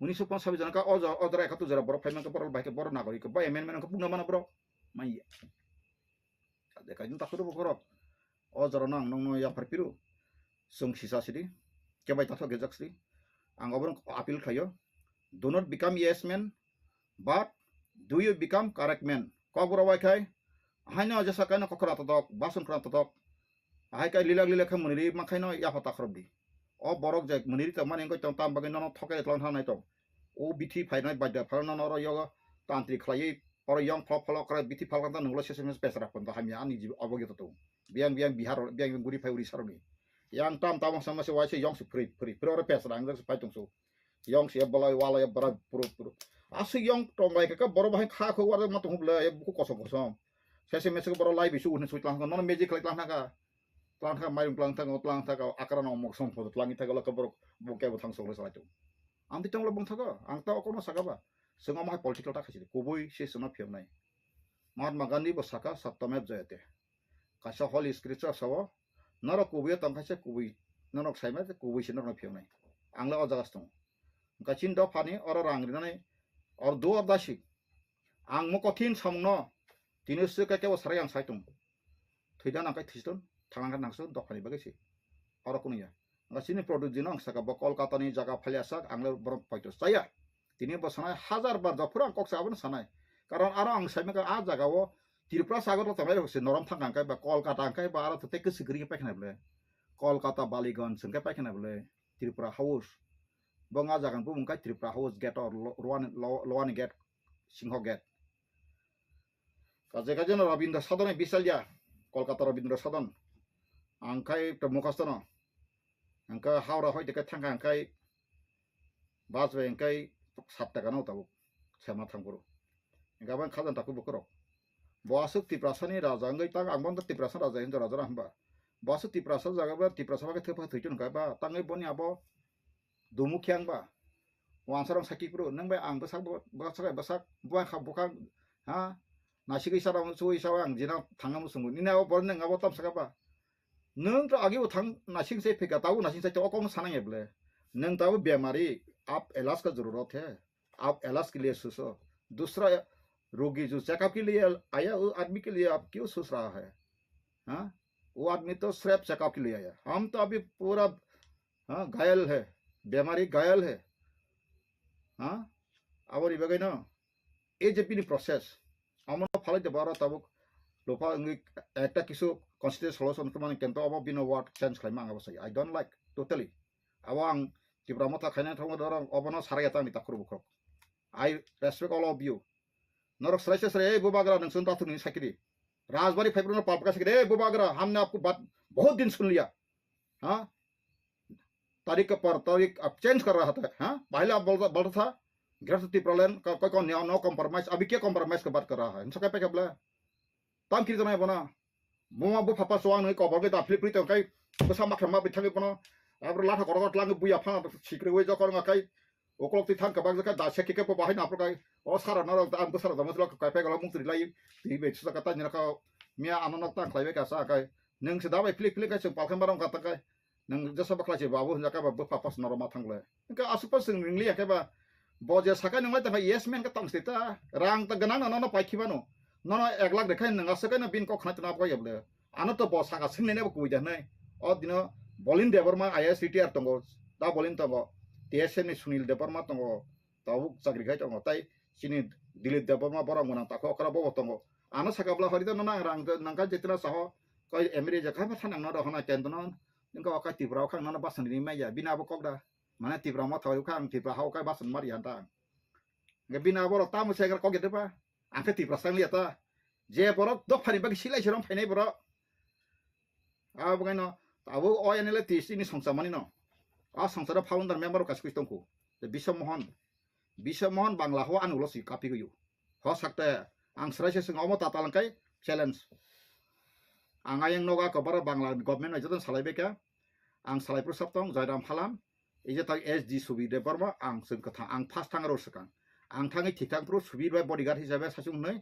Uni so pon sabi jana ka ojo ojo rai kha tu jara borok phai man ka borok bai ka borok nagori ka bai men men ka pungna mana borok. Mai. Kajak kajak tak tu borok. O jora no ang nong no yaphar piru. Sung sisa sidi. Kebai tathok gejak sidi. Ang oborok appeal khlaio. Do not become yes man, but do you become correct man? Kokborok bai khai, haino jesa kaino kokra totok, bason kra totok. Ahai kai lilak lilak khe mwniri ma khaino yapha takhorok di. O borok je mwniri tongmani wngkha tong tam bagwi nono thokai tlang thangnai tong. O bithi phainai baida phano nono oro yogo tantri khlaiwi oro yong pholo pholo krai bithi phalkang tang nunglo seseng seseng pesra pon hamya ani jibo obo yoto tong. Biyang biyang Bihar biyang biyang guri phai uri saroni. Yang tam tam sama se waise yong se phri phri phri oro pesra ang se pai tong so. Yong se bolai walai bara puru puru. Aswk yong tong bai ka borok bahai kha kho war ma tong bla buku kosom kosom. Sese mese borok lai bisu un sui tlang nono magic khlai tlang ka. Tlang thaka mairung tlang thaka tlang thaka akra no mok song photo tlangi thaka lo borok bo kebo thang song salai tu. Ang ti tong lo bong thaka ang ta okono saka ba. Swngo ma political ta khasi kubui se swngo phiyok nai. Mahatma Gandhi bo saka satyamev jayate. Kaisa holy scripture sao norok kubui tong khaisa kubui norok saima kubui se norok phiyok nai. Ang le o jaga tong. Kachin dophani oro rang rinani or do or dasi. Ang mo kothin samung no tini se kebo sarai ang sai tong. Thwida nang kai thiston thangna nang so dophani bagwi se. Oro kuno ya. Nga chini product dino ang saka bo Kolkata ni jaga phalya sak ang le borok paito chaya. Tini bo sanai hajar bar dophuru ang kok sa abono sanai. Karon aro ang sai maka a jaga o Tripura sagor lo tongnai rok se norom thang ang kai ba Kolkata ang kai ba aro te kwswk gri paikha na bole. Kolkata Baliganj ang kai paikha na bole Tripura House. Bo nga jaga bo mung kai Tripura House gate or lo- lowani lo- lowani gate singho gate. Kaje kaje no Rabindra Sadon e bisalya, Kolkata Rabindra Sadon. Ang kai to mukhasto no. Ang kai Howrah hoi de kai thang ang kai bus bai ang kai sat taka no tabuk sema thang buru. Ang kai bang khajan taku bukurok. Bo aswk Tiprasa ni raja ang kai tang ang bon Tiprasa raja hinjo raja ra hamba. Bo aswk Tiprasa jaga ba Tiprasa ba kai thepha thoi chun kai ba tang boni abo dumu khiang ba. Wansarong sakhi kuru nang bai ang bwsak bwsak bwsak buang kha bukha ha nasik isa rong chu isa ang jina thangna musungu nini abo bor nang abo tam saka ba nang to agi bo thang nasik se phika tabu nasik se to okong sanang eble nang tabu bemari aap ilaaj ka zarurat hai aap ilaaj ke liye socho dusra rogi jo checkup ke liye aaya wo aadmi ke liye aap kyu soch raha hai ha wo aadmi to sirf checkup ke liye aaya hum to abhi pura ha, ghayal hai, bemari ghayal hai. Ha? Aboni bagwi no, A J P ni process. Amo no phalai de baro tabuk lupa wngwi ekta kisu constitution solution khe mani kento abo bino word change khlai ma ang abo sai. I don't like totally. Abo ang Tipra Motha khaina thangma dorong obo no sarai ta ang ni takhuru bukhuk. I respect all of you. Norok srai srai srai ei bubagra nung sun tathuk ni sakiri. Rajbari phaibrok no palpaka sakiri ei bubagra hamne aapko baat bahut din sun liya. Ha? तारीख का पर तारीख अब चेंज कर रहा था हाँ पहले आप बोलता बोलता था ग्रेटर टिप्रालैंड का कोई कौन नो कॉम्प्रोमाइज अभी क्या कॉम्प्रोमाइज का बात कर रहा है इनसे क्या पे क्या बोला tam kiri tanai bona buma bu phapa suang nai kobor bai da philip philip tong kai bwsa makha ma bithang bono abro latha korok tlang buya phang sikri wi jokor nga kai okolok ti thang kabak jaka da se kike bo bahai na pro kai o sara norok da ang bwsara da mosla kai pe galo mukti lai ti be susa kata nyira ka miya ano nok tang khlai bai ka sa kai nung se da bai philip philip kai se palkhan barong kata kai Nang jesa bakla se babu hwnjak khe ba bwpha pas norok ma thang le. Hwnkhe aswk pas chwng ringli ya khe ba bo je sakai nung lai tongkha yes man khe tong se ta. Rang ta gwnang no nono pai khi mano. Nono ek lakh rwkha nung aswk no bini kok khna tong abo ya bwle. Ano to bo saka swng nai bo kubui da hnai. O dino Bolin Debbarma I A S retire tongo. Da Bolin tongo. T S N ni Sunil Debbarma tongo. Tabuk chakri khai tongo. Tai chini Dilip Debbarma borok mwnang tako okra bobo tongo. Ano saka bwla hori da nono ang rang nangkha jetra saho. Koi M L A je khai ma thanang no rohona kendro no. Nungkha o kai Tripura o khang nano basan ri maya, bini abo kok da. Mane Tripura motha o khang Tripura ha o kai basan mari han ta. Bini aborok tamo se kok ya de ba? Ang khe Tiprasa wng liya ta. Je borok dophani bagwi silai se rom phainai borok. Abo kaino abo o N L A T S ni songcha mani no. A songcha ro founder member kaisa kwi tongkhu. Biswa Mohan. Biswa Mohan Bangla ho ani ulo si kapi gwi. Ho sakte ang srai se swngo omo tatal wngkai challenge. Ang ayang nogo ako bara Bangla government bai joto salai bai kha. Ang salai pro sap tong Joyram Halam. Ije tak S D Subir Debbarma ang chwng kwthang ang first thang aro swkang. Ang thangwi thik thang pro Subir bai bodyguard hisabe sachung hnoi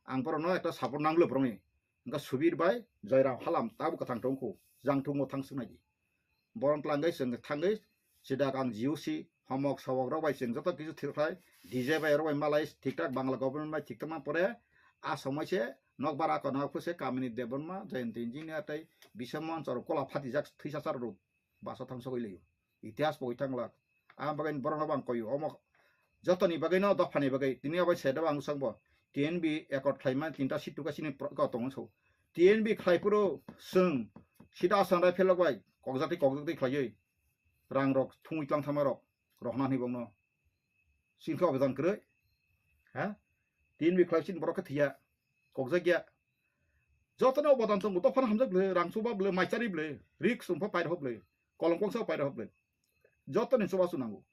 ang borokno ekta support nanglo borokni. Hwnkha Subir bai Joyram Halam tabo kwthang tongkhu jang thungmo thang swngnai di. Boron tlangwi chwng thangwi sidak ang G O C homok sobok rok bai chwng joto kisu thirkhlai D J bai rok bai malai thik thak Bangla government bai thik thangma pore a somoi se nokbar ako nokphu se kamini Debbarma Jayanti Engineer tei Biswa Mohan chwrok kola phatijak thwisa chwrok basa thangsogwi lio. Itihas pogwi thanglak. Ang bagwi borokno bang koyo. Omo jotoni bagwi no dophani bagwi. Tini obo se dobo ang swkangbo. T N B accord khlaima tinta seat tuka sini pro-, ko tongo so. T N B khlai phuru swng sida asang rai phelok bai. Kokjak tei kokjak tei khlaiwi. Rang rok thungwi tlang thama rok. Rohna ni bongno. Sini khe obedan kwrwi. Ha? T N B khlai sini borok khe thiya. Kokjak ya. Jotono obodan tongo. Dophano hamjak bwle, rang chuba bwle, maichari bwle, rik sumpa pair hok bwle, kolong kongsa pair hok bwle. Jotoni chuba chu nango.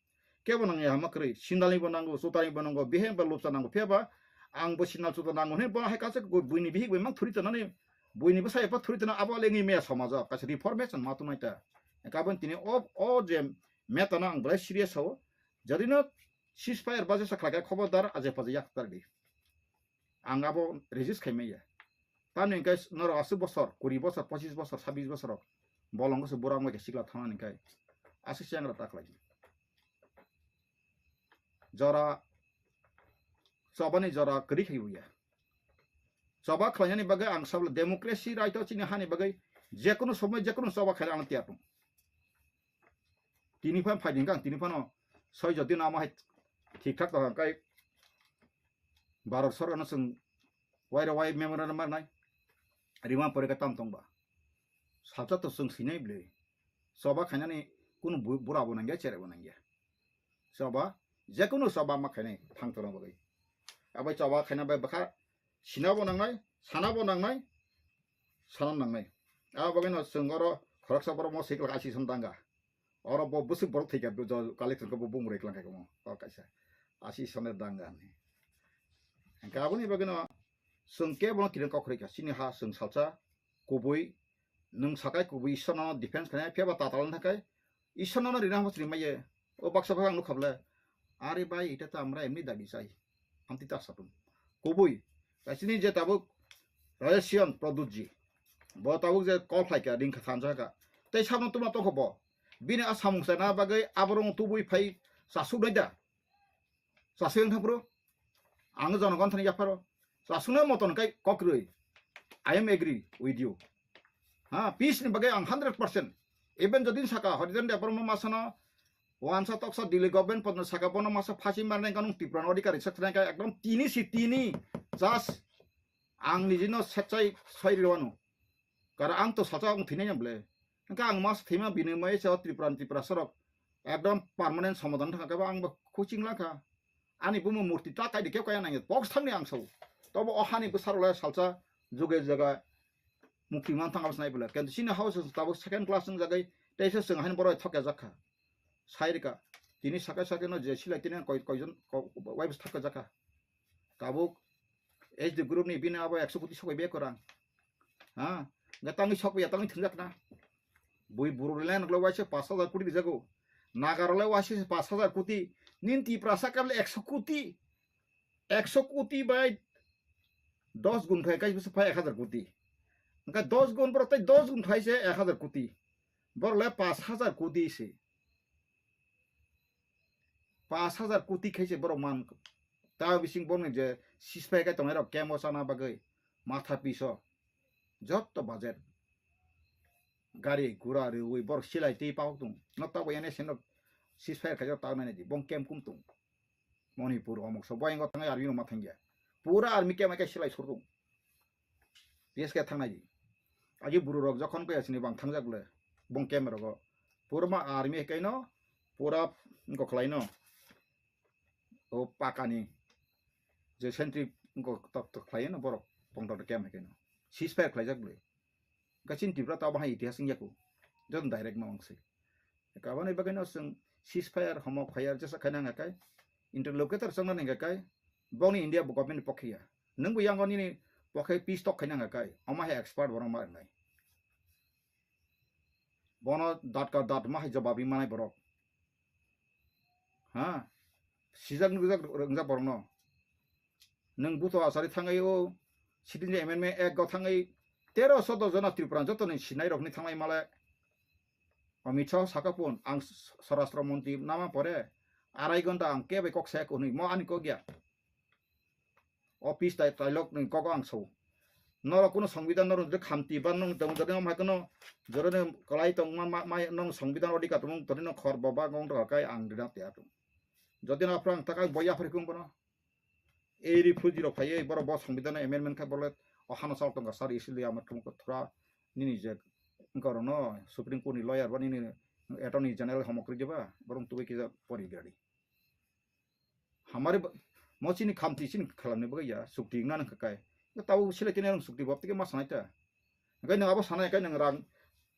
Kebo nang ya hama kwrwi, sindalni bo nango, chutani bo nango, bihe ba lupsa nango. Phiya ba ang bo sindal chuta nango hwnwi bo hai kaisa buini bihik bai mang thuri tonani, buini bwsa epha thuri tona abo le ngi meya somajo kaisa reformation ma tongnai ta. Kabon tini o, o je meta no ang belai serious sao. Jadino ceasefire ba jesa khlai kha khobordar aje paje yak tar di. Ang abo resist khai maya. Tamni hwnkhe norok aswk bosor, kuri bosor, pochis bosor, sabis bosor rok bolong se bura wngbai khe sikla thangna hwnkhe aswk se angra ta khlai. Jora chobani jora kwrwi khai buya. Choba khlainani bagwi ang sabla democracy right o chini hani bagwi jekunu somoi jekunu choba khaina ang tiyar tong. Tini phan phaidi hwnkhe ang tini phano soi jodi no amo hai thik thak tong khe Bharat sorkar no chwng waira wai memorandum marnai rima pore khe tam tong ba salsa to chwng sinai bwle choba khainani kunu bu-, bura bo nangya chere bo nangya choba jekunu choba ma khainai thang tong bagwi abai choba khaina bai bwkha sina bo nangnai sana bo nangnai sana nangnai abo bagwi no chwng oro khoroksa borok mo sikla asi son danga. Oro bo bwswk borok thwikha, bo jo collection khe bo bumung rwui khlangkha omo, o kaisa. Asi soner danga hinwi. Hwnkhe aboni bagwino chwng kebo no kiring kok khwrwikha, chini ha chwng salsa kubui, nwng sakai kubui Ishwarno defense khainai, phiya ba tatal wng thakai Ishwarno no rina hamo chini maiye. O baksa baksa ang nukha bwle, "Are bhai, eta to amra emni dabi chai." Amtwi ta satung. Kubui, kaisini je tabuk Rajesh Pradyut ji. Bo tabuk je call khlai kha, ring kha, thansa kha. Tei sabno tuma tongkho bo. Bini a samung sana bagwi aborok tubui phai chasuk nai da. Chasuk yang thapro. Ang jonogon thani yapharo. Chasukna moton kai kokroi. I am agree with you. Ha, peace ni bagwi ang hundred percent. Even jodi saka Harijan Debbarma masano Wansa toksa Delhi government podno saka bono masa phasi marnai kanung Tripura no adhikari sak thanai ka ekdom tini si tini just ang nijino sechai soi rwano. Kara ang to sacha ang thinai bwle. Engka ang mas thima bini mai sa Tripura Tripura sorok ekdom permanent somadan thangka ba ang ba coaching lakha. Ani bumo murti ta kaidi keu kaya nangya box thangni ang sao. Tobo o hani bwsarok lai salsa juge jaga mukti man thang abs nai bwle. Kintu sini house tabuk second class wng jagai teisa swng hain borok thokya jakha. Sai rika. Tini sakai sakai no je silai tini koi, koijon ko-, wai bwsa thokya jakha. Tabuk H D group ni bini abo ekso koti sokoi be korang. Ha? Ga tangwi sokya tangwi thwngjak na. Bui buru le nokle waise pash hajar koti rijago. Nagarok le waise pash hajar koti. Nin Tiprasa kable ekso koti. Ekso koti bai dos gun khai kaisa phai ek hajar koti. Engka dos gun borok tei dos gun khai se ek hajar koti. Borok le pash hajar koti se. Pash hajar koti khai se borok man. Ta bising borok ni je ceasefire kai tongnai rok camp o chana bagwi matha piso. Jotto budget. Gari gura rwi borok silai tei pahok tong. No ta bo ene seno ceasefire khai ta nai di. Bong camp kum tong. Manipur omok so boyang o thangai army no ma thangya. Pura army camp kai silai sur tong. P S K thangnai di. Agi buru rok jokhon kaya sini bang thangjak le. Bong camp rogo. Pura ma army kaino. Pura gokhlai no. O paka ni je sentry wngkha tok tok khlai no borok pondro de kem hai khe no ceasefire khlaijak bwle. Kachin Tripura ta bahai itihas wngya ku, joto direct ma wngse. Kabani bagwi no chwng ceasefire, homo fire jesa khaina hwnga kai, interlocutor chongna hwnga kai, bongni India bo government ni pokhe ya. Nwng bo yango nini pokhe peace talk khaina hwnga kai, omo hai expert borok ma rwnai. Bono datka dat ma hai jobab ri manai borok. Ha? Sijak nukjak rwngjak borokno. Nwng buto achari thangwi o sitting amendment act go thangwi tero soddo jona Tripura jotoni sinai rokni thanglai male. Amit Shah saka pun ang swarashtra montri nama pore arai gonta ang kebe kok saya kunui mo ani kok ya. Office tai tailok ni kok ang so. Norok kuno songbidan norok je khamti ban nong tong jodi nong hai kuno jodi nong kalai tong ma ma ma nong songbidan odika tong jodi nong khor boba gong to kai ang dina te atum. Jodi no aprang takai boya phari kung bono. Ei refugee rok phaiwi borok bo songbidan amendment khai borok o hano chal tongo sari isi liya amat kung thura nini je gorono Supreme Court ni lawyer ba nini attorney general homok ri jeba borok tubui kisa pori gari. Hamari ba-, mo chini khamti chini khalamni bagwi ya, sukti wngna nang kha kai. Tabo silai tini ang sukti bab tike ma sanai ta. Hingkai nang abo sanai kai nang rang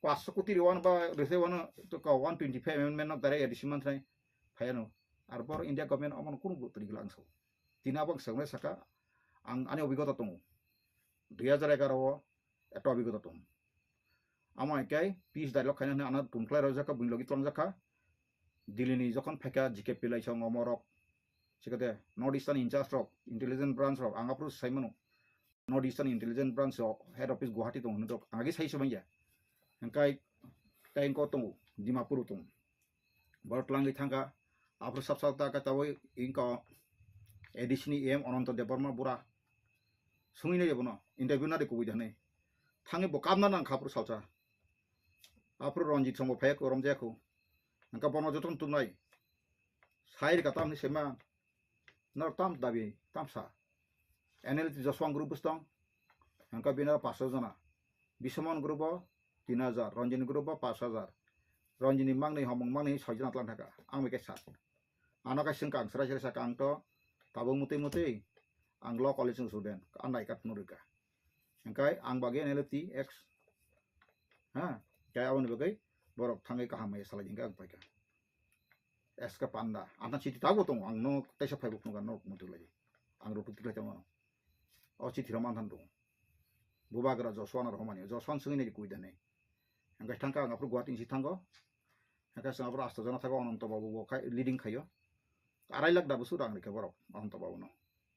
paanch koti ri wan ba rese wan to ka one twenty five amendment no direct A D C man trai phayano. Ar bor India government amon kunu guru tari gila angso. Tini abo ang sanai saka ang ani obigota tongo. Dui hajar egaroh o ekta obigota tongo. Amo hai khe peace dialogue khaina hwnwi ano tongkhlai rwjak kha, buini logi twlangjak kha. Delhi ni jokhon phaikha G K Pillai song omorok, chikade North Eastern in charge rok, intelligence branch rok, ang aphuru sai mano. North Eastern intelligence branch rok head office Guwahati tongo hinwi rok ang agi sai se manya. Hingkai tei engko tongo, Dimapur tongo. Borok twlangwi thangkha, aphuru sab sab ta khe tabwi engko A D C ni M Ananta Debbarma bura. Sungwi nai bono, interview nadi kubui da hinwi. Thangwi bo kabna nang kha aphuru salsa. Aphuru Ranjit songbo phaiya kho, romjaya kho. Hingkha bono jotono tumnai. Sai rwkha tamni sema. Norok tam dabi, tam sa. N L T Joshua group bwswtong. Hingkha bini aro paanch jona. Bisomon group o tin hajar, Ranjit group o paanch hajar. Ranjit ni mangni homong mangni soi jona tlang thaka. Ang bai khe sa. Ano khe swngkha ang srai srai sakha ang to tabuk mutwi mutwi ang law college ni student. Ang dai kat phunuk rwkha. Hingkhe ang bagwi N L T X. Ha, khe aboni bagwi borok thangwi kaham mai salai hingkhe ang paikha. S K Panda, ang thang chiti tabuk tongo, ang no teisa phaibo phunukha norok muitu lai. Ang rok tukti lai tongo. O chiti rok manthan tongo. Bubagra Joshua no rohormani, Joshua no swngwi nai kui da hinwi. Hingkhe thangkha ang aphuru Guwahati ni si thango. Hingkhe chwng aphuru asto jona thago Ananto Babu bo khai leading khaio. Arai lakh da bwswk rang rikha borok Ananto Babu no.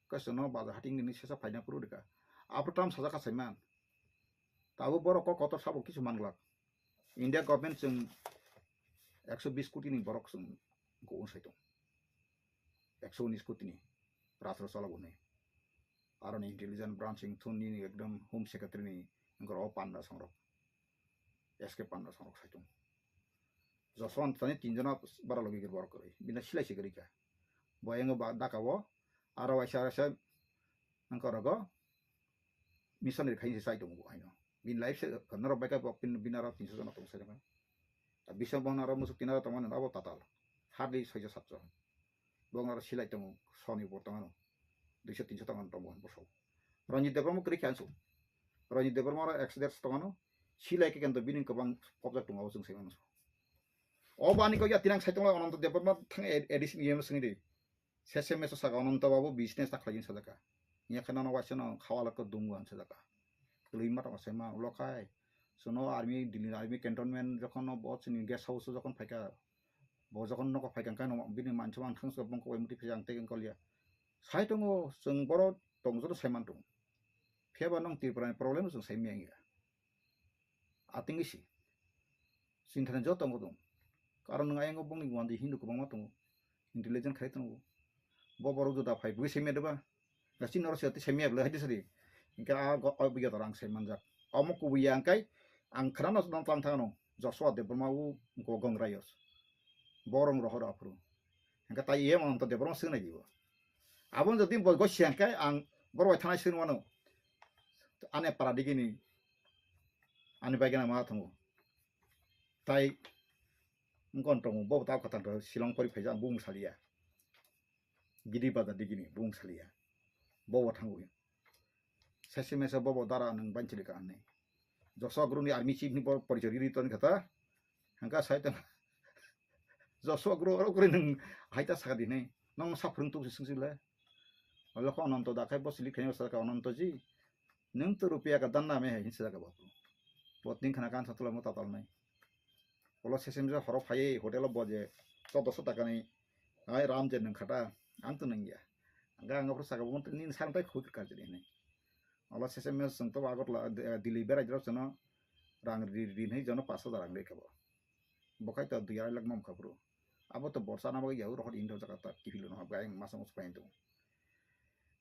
Kaisa no bazar hating nini sesa phaina phuru rikha. Aphuru tam sajak kha saiman. Tabuk borok kok kotor sabo kisu manglak. India government chwng ekso bis koti ni borok chwng go sai tong. Ekso unis koti ni rajro chalok hwnwi. Aroni intelligence branch wngthun nini ekdom home secretary ni wngkha o panda songrok. S K Panda songrok sai tong. Joshua tani tin jona bara logi gir borok kwrwi. Bini silai se kwrwi kha. Bo yango ba daka o aro waisa waisa wngkha rogo missionary khaini se sai tongo bo haino. Bini life se norok bai kha bo bini aro tinso jona tong sai tong. Ta bisa bo aro musuk tinaro tongmani abo tatal. Hardly soijo satjo. Bo aro silai tongo soni bo tongano. Duiso tinso tongano tongo bo so. Ranjit Debbarma kwrwi khe ansu. Ranjit Debbarma aro accident tongano. Silai khe kento bini kwbang pobjak tongo abo chwng sai mano. O bani ko ya tinang sai tongo Ananta Debbarma thang A D C ni yem swngdi. Sese meso saka Ananta Babu business ta khlaijin sajaka. Nya khana no waisa no khawala ko dungu an sajaka. Tului ma tong sai ma ulo khai. Sono army Delhi army cantonment jokhon no bo chini guest house jokhon phaika. Bo jokhon noko phaika kano bini manchama ang thangsa bongko bai muti phai ang tei ang kolya. Sai tongo chwng boro tong joto sai man tongo. Phiya ba nong Tripura ni problem chwng sai manya. Atingwi si. Sinthani joto tongo tong. Karon nwng ayang bongni gwandi Hindu kwbangma tongo. Intelligent khai tongo. Bo borok juda phai bui semi deba. Gasi noro siyati semi abla hadi sadi. Hingke a go o biya torang sai manjak. Omo kubuya angkai ang khrana nang tang thangno. Joshua Debbarma u go gongrayos. Borong rohor aphuru. Hingke tai iye Ananta Debbarma swngnai dibo. Abon jodi bo go siangkai ang borok bai thanai swnwano. Ane para digini. Ani bai gana ma thango. Tai wngkon tongo bo ta kata Shillong pori phaija ang bung saliya. Gidi bazar digini bung saliya. Bobo thangwi. Sese mese bobo dara nang banchili ka anai. Joshua Guru ni army chief ni bo porichori ri ton kata. Hangka sai tong. Joshua Guru oro kuri nang haita saka di nai. Nong sa phurung tu sing sile. Olo ko Ananto da khai bo silik khai sa ka Ananto ji. Nung to rupiya ka dan na me hai hinsa ka bo. Bo tin khana kan sa tula mo tatal nai. Olo sese mese horo phai hotel bo je chaudoso taka ni. Ai ram je nang khata. Ang to nang ya. Ang ang pro saka bo ni san tai khuk ka je nai. Olo sese mese sung to Agartala, eh, Delhi berai jero sono rang ri ri nai jono paso da rang re ka bo. Bo khai to dui arai lakh mam kha bro. Abo to borsa na bagwi yau rohor indo jaga ta kifilo no habga ayang masa musu pain to.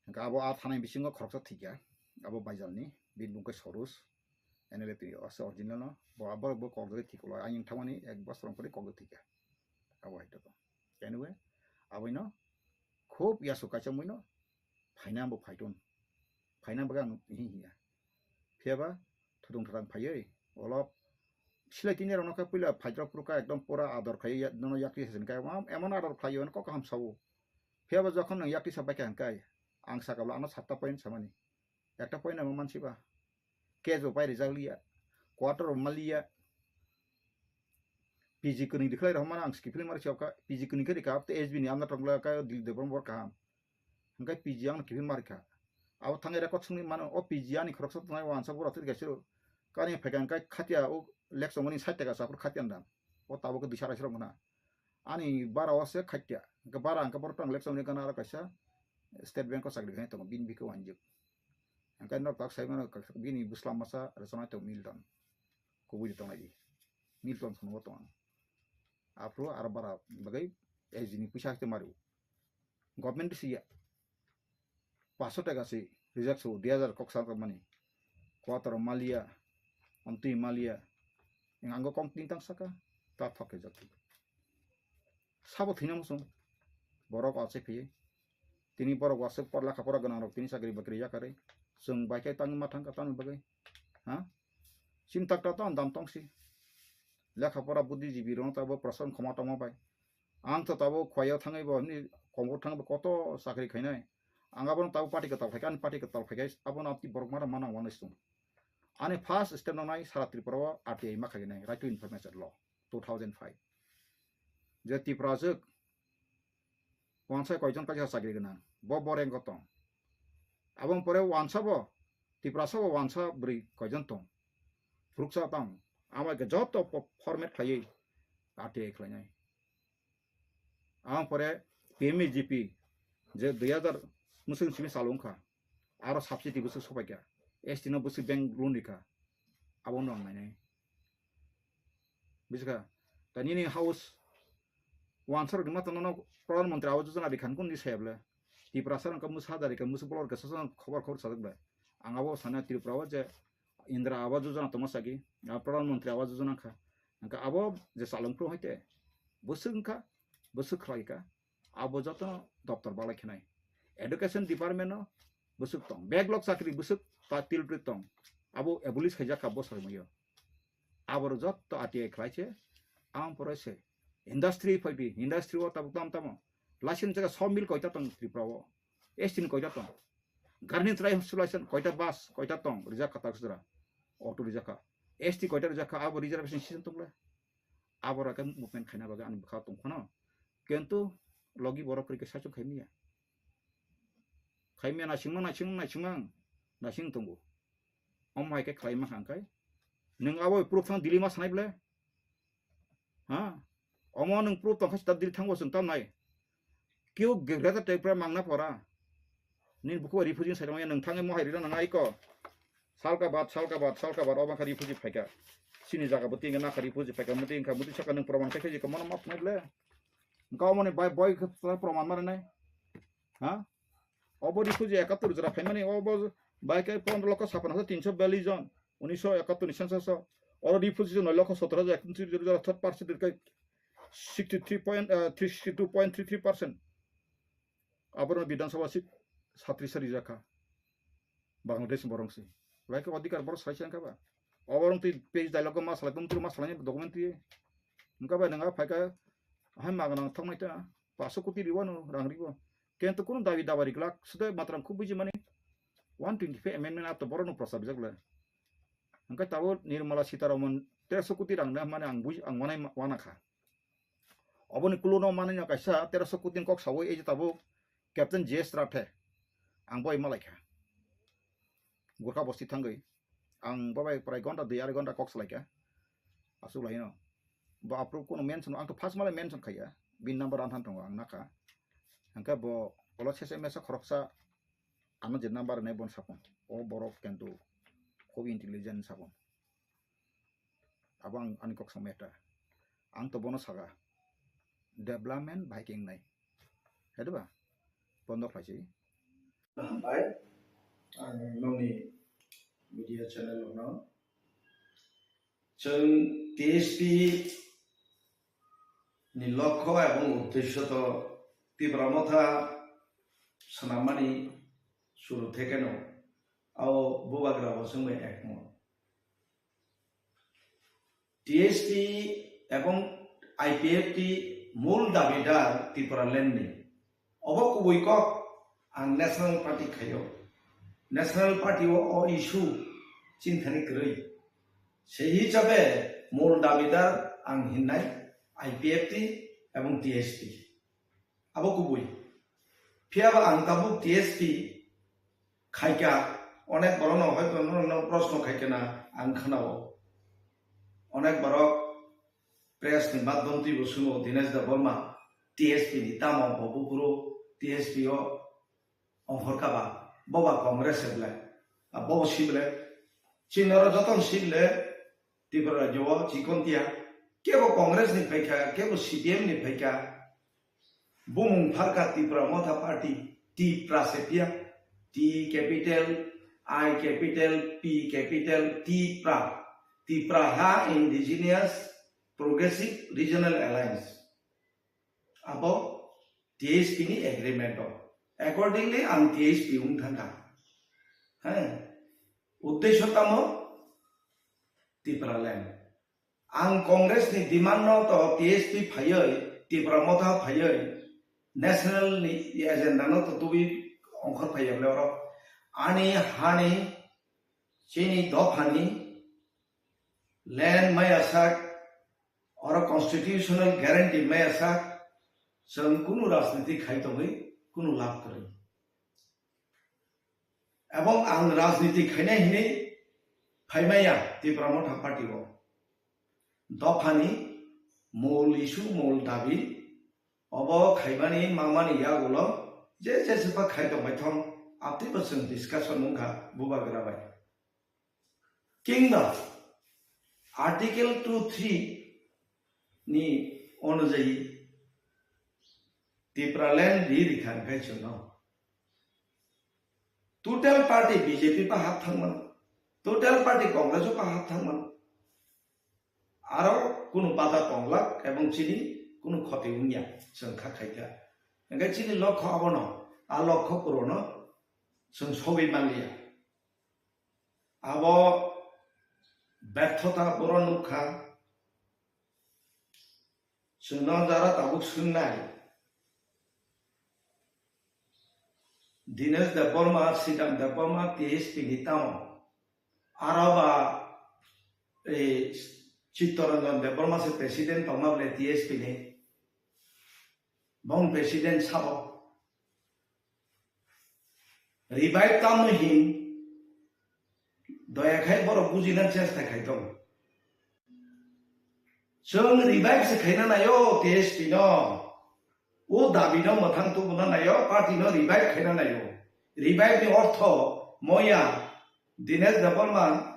Hingke abo a thanai bisingo khoroksa thikya. Abo Baijal ni bini bung khe Sorus. N L A twi ase original no. Bo abo bo kok dagwi thikolo ayang thangmani ek bosor pore kok dagwi thikya. Abo hai to. Anyway, abo no khub yasu kaisa mui no. Phaina bo phaiton. Phaina bagwi ang hi hiya. Phiya ba thudung thadang phaiwi olo silai tini rok no khe puila phaijak phuru kha ekdom pura ador khai ya, nono yakti se kha emon ador khlai yo kok kaham sao. Phiya ba jokhon nang yakti sa bai kha hingkai ang saka bwla ano satta point samani. Ekta point amo mansi ba. Case bo pai rijak liya. Quarter bo maliya. P G kwnwi dikhlai rok mana ang skipili mari chao kha. P G kwnwi khe rika abte S B ni amna tongla kha Dilip Debbarma bor kaham. Hingkai P G ang kifin mari kha. Abo thangwi record songwi mano, o P G ani khoroksa tongnai wansa bura twi kaisa kani phaikha hingkai khatia o lek chongmani sait taka sa aphuru khatia nda. O tabuk dui sara srok gana. Ani bara o se khatia. Hingke bara hingke borok tang lek chongni gana aro kaisa State Bank o chakri khainai tongo bini bikhe wanjik. Hingke nok tak sai mano bini bwsla masa rwchapnai tongo Milton. Kubui tongnai di. Milton phunukgo tongo. Aphuru aro bara bagwi S G ni puisa hakhe mario. Government si ya. Paso taka si reject so, dui hajar kok sa tongmani. Quarter maliya, amtwi maliya. Ang ango kong tin tang saka, ta thok khe jati. Sabo thwina muchung. Borok wansai phiye. Tini borok wasuk por lekha pora gwnang rok tini chakri bakri yakarwi. Chwng bai khe tangwi ma thangkha tamni bagwi. Ha? Chini tak ta to dam tongsi. Lekha pora buddhijibi rok tabo prasan khoma tongma bai. Ang to tabo khwlaiyo thangwi bo hwnwi kombor thangwi bo koto chakri khainai. Ang abono tabo party kwtal phaikha, ani party kwtal phaikha, abono aboni borok mano manang wanwi sung. Ani first step nangnai sara Tripura o R T I ma khainai, Right to Information Law two thousand five. Je Tipraswk wansa koijon kaisa chakri gwnang, bo boreng ko tong. Aboni pore wansa bo, Tiprasa bo wansa bwrwi koijon tong. Phuruksa tong. Amo khe joto po-, format khlaiwi R T I khlainai. Aboni pore P M E G P je dui hajar mwswk simi chalo wngkha. Aro subsidy bwswk sopaikha. S T no bwswk bank loan rikha. Abono ang nainai. Bujiskha? Ta nini house wansa rok ni mata nono Pradhan Mantri Awas Yojana rikha nukun di saya ble. Tiprasa rok musa da rikha, musu bolor khe sosa khobor khobor sajak ble. Ang abo sana Tripura o je Indra Awas Yojana tongma sagi, ah, Pradhan Mantri Awas Yojana kha. Hingkha abo je chalung phuru hai te bwswk wngkha, bwswk khlai kha. Abo jotono doptor balai khenai. Education department no bwswk tong. Backlog chakri bwswk ta tilpri tong. Abo abolish khaijak kha bosor muyo. Abo rok joto R T I khlai se. Ang pore se. Industry phai di. Industry o tabuk tam tamo. License jaga sawmill koita tong Tripura o. S T ni koita tong. Garni trai sulaisen koita bus, koita tong. Rijak kha tak sudra. Auto rijak kha. S T koita rijak kha. Abo reservation system tong le. Abo rok khe movement khaina bagwi ani bwkha tong phano. Kintu logi borok kwrwi khe saichung khai manya. Khai manya naisingma, naising, naisingma, naising tongo. Omo hai khe khlai ma kha hwnkhai. Nwng abo proof thang Delhi ma sanai ble? Ha? Omo nwng proof tong kha sita Delhi thango chwng tam nai. Keu Greater Tripura mangna pora. Nini bukhuk bai refugee sai tongmani nwng thangwi mohai rina nang aiko. Salka bad, salka bad, salka bad, obo kha refugee phaika. Chini jaga bo tingkha nakha refugee phaika, muti wngkha, muti saka nwng proman khe khe jikha, mono ma phunai ble. Wngkha omoni bai boi khe proman ma rinai. Ha? Obo refugee ekattor jora phaimani, obo bai khe pondro lokho sapano hajar tinso biyallis jon, unisho ekattor ni census o. Oro refugee jon noi lokho sottor hajar ekattor jora, third percent khe sixty three point, eh, three sixty two point three three percent. Aborok Bidhan Sabha seat satris rijak kha. Bangladesh borok se. Bai khe odhikar borok sai se wngkha ba. Oborok twi page dialogue ma salai, tong twi ma salai document twi. Wngkha bai nang a phaikha hai magana thoknai ta. Paso koti riwano rang riwo. Kento kunu dabi dawa riklak, sudo matram khub buji mani one twenty-five amendment ato borok no prosabjak le. Hingke tabo Nirmala Sitaraman tersho koti rang na mani ang buji, ang wanai ma-, wana kha. Oboni kulo no mani no kaisa tersho koti ni kok sawi eje tabo Captain J S Rathe. Ang boi malai kha. Gurkha bosti thangwi. Ang bo bai prai gonta dui arai gonta kok salai kha. Asuk lai no. Bo approve kono mention, ang to first male mention khaiya. Bin number anthan tongo ang nakha. Hingke bo olo sese mesa khoroksa ano je number nai bon sapon. O borok kento khub intelligent sapon. Abo ang ani kok samya ta. Ang to bono saga. Development bai keng nai. Hedo ba? Bondo khlai si. Hambai. Ang nongni media channel no. Chwng T S P ni lokho ebong uddesho to Tipra Motha swnammani suru thekeno ao bubagra bo chwngbai ekmot. T S P ebong I P F T mul dabidar Tipraland ni. Obo kubui kok ang National Party khaio. National Party o, o issue chinthani kwrwi. Sei hisabe mul dabidar ang hinnai I P F T ebong T S P. Abo kubui. Phiyaba ang tabuk T S P khaikha, onek borokno hoito norokno proshno khaikha na ang khnao. Onek borok press ni madhyam twibo swngo Dinesh Debbarma T S P ni tamo bo buphuru T S P o ongkhor kha ba, bo ba Congress se belai, a bo si belai, chini oro jotono si belai, Tripura rajyo o chikon tiya, kebo Congress ni phaikha, kebo C P M ni phaikha, bumung pharkha Tipra Motha Party, Tipra se piya, T capital, I capital, P capital, Tipra, Tipraha Indigenous Progressive Regional Alliance. Abo T S P ni agreement o. Accordingly, ang T S P wng thangkha. He, uddesho tamo Tipraland. Ang Congress ni demand no to T S P phaiwi, Tipra Motha phaiwi, national ni agenda no to tubui ongkhor phaiya bole oro. Ani hani, chini dophani land maya sak, oro constitutional guarantee maya sak, chwng kunu rajniti khai tongwi kunu labh kwrwi. Ebong ang rajniti khainai hinwi phaimaya Tipra Motha Party o. Dophani mol issue, mol dabi, obo khaimani mamani yagulo je jeswkha khai tongbai thong, abtwibo chwng discussion wngkha bubagra bai. Kingba Article two three ni onujayi Tipraland ri rikha hwnkhe chwngno total party B J P pa hap thangmano, total party Congress o pa hap thangmano. Aro kunu bada tonglak ebong chini kunu khoti wngya, chwng kha khaikha. Hwnkhe chini lokho abono, a lokho purono chwng sogwi manliya. Abo berthota boro nukha. Chwngno jara tabuk swngnai. Dinesh Debbarma, Sridham Debbarma, T S P ni tamo. Aro ba, eh, Chittaranjan Debbarma se president tongma bole T S P ni. Bong president sabo. Revive tamo hin, doya khai borok bujina chesta khai tongo. Chwng revive se khaina naio T S P no. O dabi no mwthang tubuna naio, party no revive khaina naio. Revive ni ortho moya Dinesh Debbarma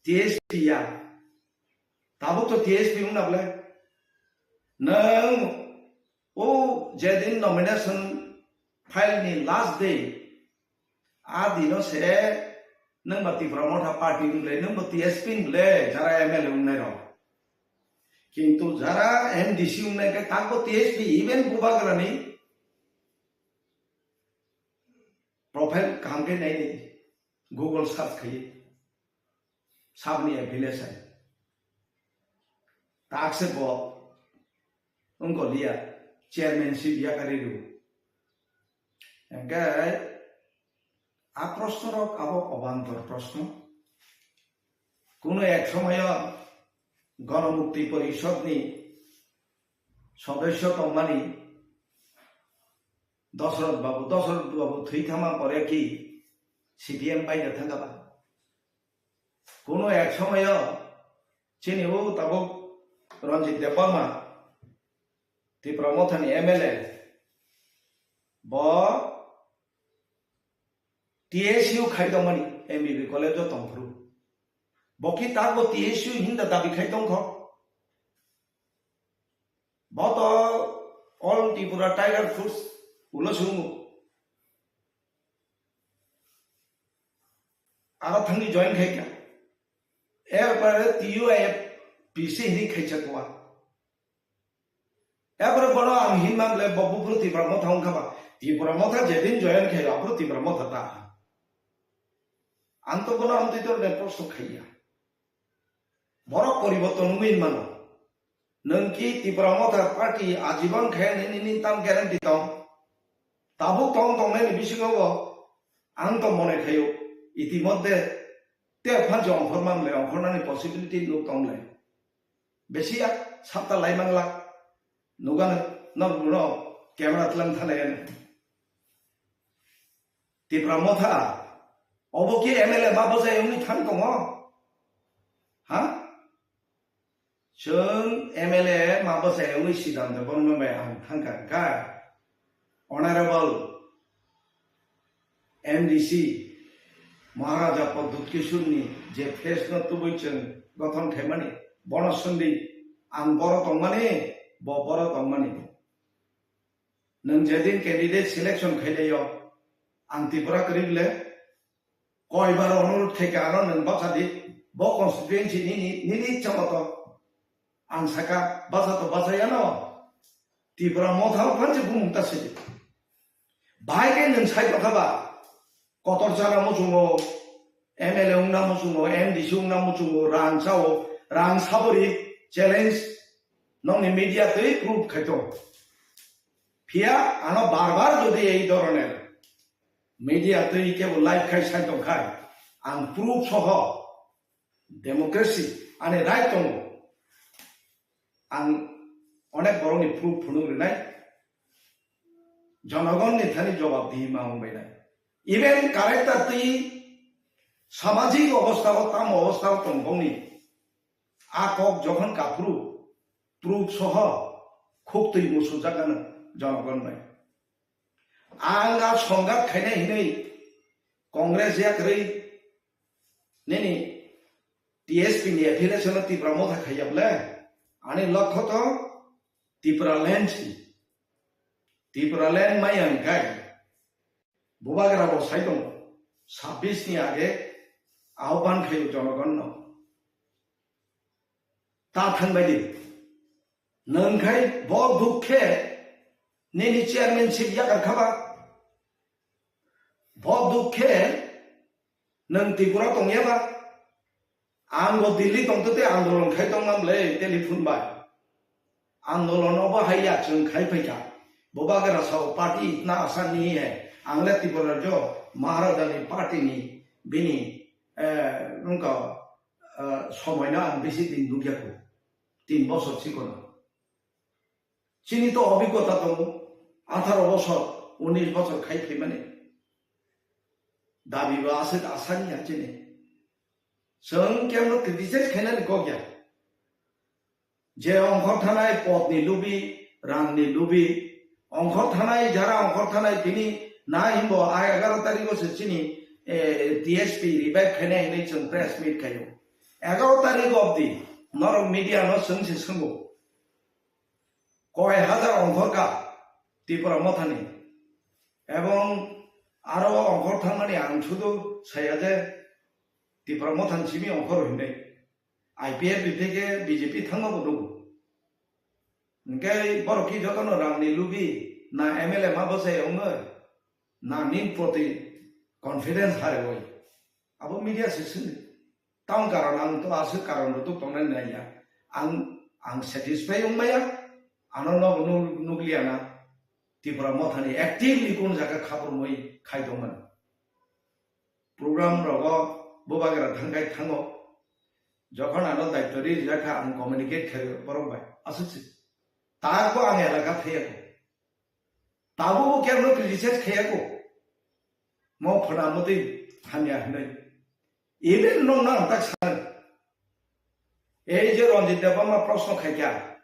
T S P ya. Tabuk to T S P wngna bole. Nwng o jedin nomination file ni last day, a dino se nwng ba Tipra Motha Party wng bole, nwng ba T S P wng bole, jara M L A wngnai rok. Kintu jara M D C wngnai khe takbo T S P, even Bubagrani profile kaham khe nai di, Google search khai. Sabni affiliation. Takse bo wngkoliya chairmanship yakari rw. Hingke a proshno rok abo obantor proshno. Kuno ek somoyo Ganamukti Porishod ni sodosyo tongmani Dosrot Babu, Dosrot Babu thwi thangma pore ki C P M bai da thangkha ba? Kuno ek somoyo chini o tabuk Ranjit Debbarma, Tipra Mothani M L A, bo T S U khai tongmani M B B college o tongphuru. Bo ki tak bo T S U hinda dabi khai tongkho? Bo to All Tripura Tiger Force ulo sungo. Aro thangni join khai kha. Erpore T U I F P C hini khaisa kuwa. Erpore bono ang hinma bole bo buphuru Tipra Motha wngkha ba. Tipra Motha jedin join khai, aphuru Tipra Motha ta. Ang to bono amtwi to ne prosto khaiya. Borok poriborton wngwi mano. Nwng ki Tipra Motha party ajibon khe nini, nini tam guarantee tong? Tabuk tong tongnaini bisingo bo ang to mone khaio. Itimodde te phan je ongkhor man le, ongkhornani possibility nuk tong le. Besi ya sapta lai mangla. Nugano, nok buno camera tlang thale. Tipra Motha, obo ki M L A ma bwsai wngwi thang tongo? Ha? Chwng M L A ma bwsai wngwi Siddhanta Barma bai ang thangkha, hwnkha Honorable M D C Maharaja Pradyut Kishore ni je face no tubui chwng gothon khaimani, bono swngdi ang boro tongmani, bo boro tongmani. Nwng jedin candidate selection khailaiyo, ang Tripura kwrwi le, koibar onurudh khaikha ano nwng bacha di, bo constituency nini, nini ichha moto. Ang saka, bacha to bacha yano, Tipra Motha o phansi bumung ta sidi. Bahai khe nwng sai tongkha ba, kotor chana muchungo, M L A wngna muchungo, M D C wngna muchungo, rang sao, rang sabori challenge nokni media twi proof khaito. Phiya ano bar bar jodi ei dhoroner media twi kebo live khai sai tongkhai, ang proof soho democracy ani right tongo. Ang onek borokni proof phunuk rinai, jonogonni thani jobab dihi ma wngbainai. Even character twi samajik obostha o, tam obostha o tong bongni a kok jokhon kaphuru proof soho khuk twi musujakgano jonogon bai. Ang a songat khainai hinwi Congress yakrwi nini T S P ni affiliation no Tipra Motha khaiya bole? Ani lokho to Tipraland si. Tipraland maya hwnkhe Bubagra bo sai tongo, sabbish ni age ahban khaio jonogon no. Ta thangbai di. Nwng khai bo dukhe nini chairmanship yakar khaba? Bo dukhe nwng Tripura tongya ba? Ang bo Delhi tongtwtwi andolon khai tongmam le telephone bai. Andolon obo hai ya chwng khai phaikha. Bubagra sao party itna asan nahi hai. Ang le Tripura jo Maharaja ni party ni bini, eh, nungka, eh, somoi no ang bisi din nukya kho. Tin bosor chikon. Chini to obhiggota tongo, atharo bosor, unis bosor khai phaimani. Dabi bo aswk asani ya chini. Chwng kemno criticize khainani kok ya. Je ongkhor thanai potni lubi, rangni lubi, ongkhor thanai, jara ongkhor thanai tini na himbo a egaro tarikgo se chini, eh, T S P revive khainai hinwi chwng press meet khaio. Egaro tarik obdi norok media no chwng se swngo. Koi hajar ongkhor ka Tipra Mothani. Ebong aro ongkhor thangmani ang sudu saya je Tipra Mothani simi ongkhor hinwi. I P F T theke B J P thangma bo nugo. Hingke borok ki jotono rangni lubi na M L A ma bwsai ongoi na nin proti confidence haroi. Abo media se sini. Tang karon ang to aswk karon rwtuk tongnai naiya. Ang, ang satisfy wngmaya, ano no nuk-, nukliya na. Tipra Mothani actively kun jaga khaprumwi khai tongmani. Program rogo bubagra thangkai thango. Jokhon ano daityo rijak kha ang communicate khaio borok bai. Aswk se. Tako ang elaka thaiya ko. Tabuk bo kebo no criticize khaiya ko. Mo phwrwng motwi hamya hinwi. Even nokno ang tak sano. Ei je Ranjit Debbarma proshno khaikha.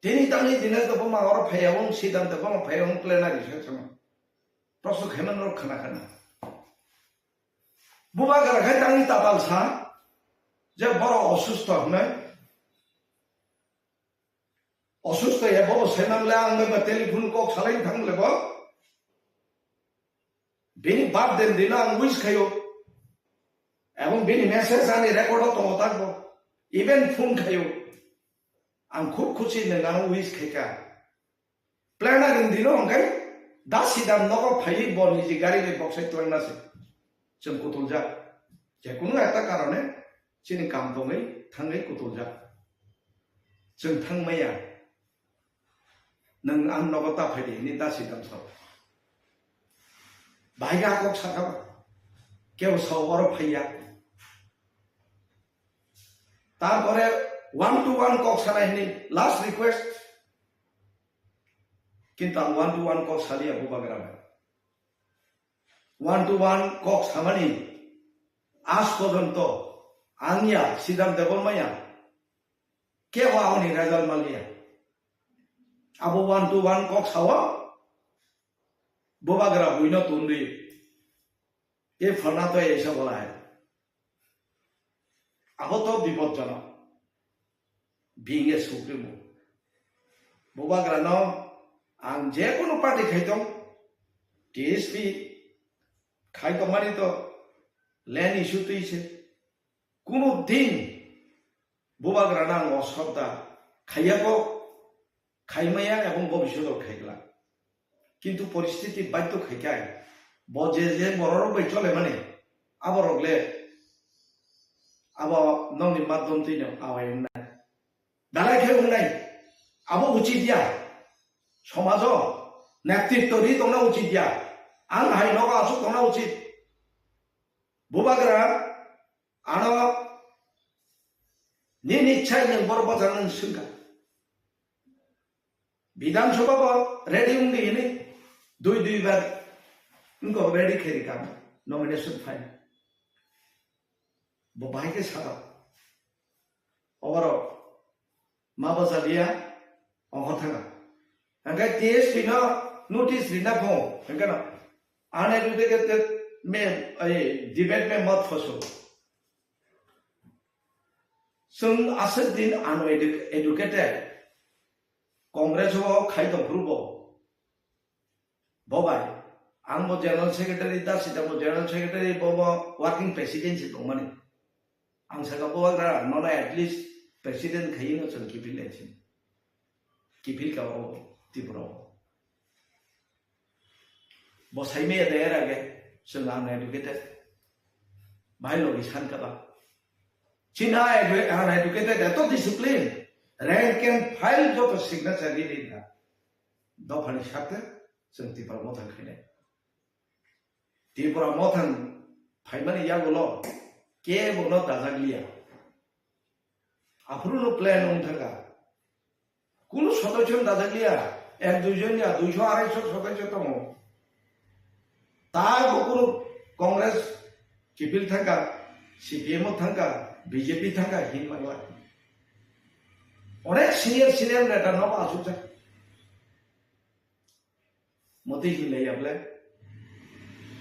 Tini tangni Dinesh Debbarma oro phaiya wng, Siddhant Debbarma phaiya wng plenary session o. Proshno khaimani rok khna khna. Bubagra khai tangni tatal sa je borok osusto hinwi. Osusto ya bo saimanle ang bai ba telephone kok salai thang le bo. Bini birthday dino ang wish khayo. Ebong bini message ani record o tongo tak bo. Even phone khayo. Ang khub khusi nang ang wish khaika. Planner ni dino hwnkhe da sida nogo phaiwi bo niji gari bai boksai twlangna se. Chwng kutuljak. Jekunu ekta karone chini kam tongwi thangwi kutuljak. Chwng thangmaya. Nwng ang nogo ta phaidi hwnwi da sida sao. Bahai khe a kok sakha ba. Kebo sao oro phaiya. Tarpore one to one kok sanai hwnwi last request. Kintu ang one to one kok saliya bubagra bai. One to one kok samani aaj porjonto ang ya Siddhant Debbarma ya kebo aboni result manliya. Abo one to one kok sao bubagra buino tundui. E phalna to esa bolai. Abo to bipodjonok. Being a supremo. Bubagrano ang je kono party khaitong, T S P khaitongmani to land issue twi se. Kuno din bubagrano ang osroddha khaiya ko. Khaimaya ebong bobishoto khaigla. Kintu poristiti baidhyo khaikai. Bo je je bororok bai cholemani, aborok le abo nokni madhyom twino awai wngnai. Dalai khe wngnai. Abo uchit ya. Somajo netritto ri tongna uchit ya. Ang hai nogo aswk tongna uchit. Bubagra ano nini ichha nwng borok bwcharnani swngkha. Bidhan Sabha bo ready wngdi hwnwi dui dui bar wngkha ready khairikha nomination file. Bo bahai khe sakha. Oborok ma bwchaliya, ongkha thanga. Hingkhe T S P no notice rina pho, hingkhe no uneducated me, ai, debate me mat phoso. Chwng aswk din uneducated, Congress o khai tong phuru bo. Bo bai, ang bo general secretary, da sida bo general secretary, bo bo working president se tongmani. Ang saka bo agra nono at least president khaino chwng kiphil lai sini. Kiphil ka o Tripura o. Bo saimaya de era ge chwng uneducated. Bai logi san ka ba. China edu-, uneducated, eto discipline. Rank and file joto signature ri ri na. Dophani sakte chwng Tipra Mothang khainai. Tipra Mothang phaimani yagulo kebono dajakliya. Aphuru no plan wng thangkha. Kunu sodosyo no dajakliya. Ek duijon ya, duisho, araisho sodosyo tongo. Taibo kunu Congress kiphil thangkha, C P M o thangkha, B J P thangkha, hin mangla. Onek senior, senior neta no asukjak. Motwi hinlaiya bole.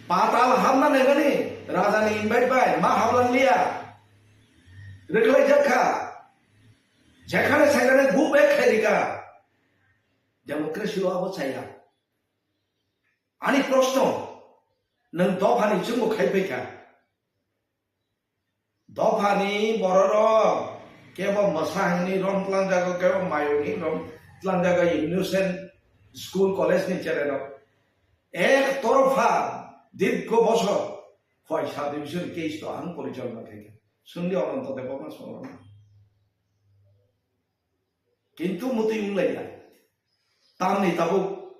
Patal hamna naimani, raja ni invite bai, ma hablangliya. Rwkhlaijak kha. Jekhane sekhane go back khairika. Democracy o abo chaya. Ani proshno, nwng dophani chwngbo khai phaikha. Dophani bororok kebo mwsa hwnwi rom tlangjago, kebo mayo hwnwi rom tlangjago, innocent school college ni chererok. Ek torpha dirgo bosor khoi sub division case to ang porichalona khaikha. Swngdi Ananto Debbarma songno. Kintu motwi wng lai ya. Tamni tabuk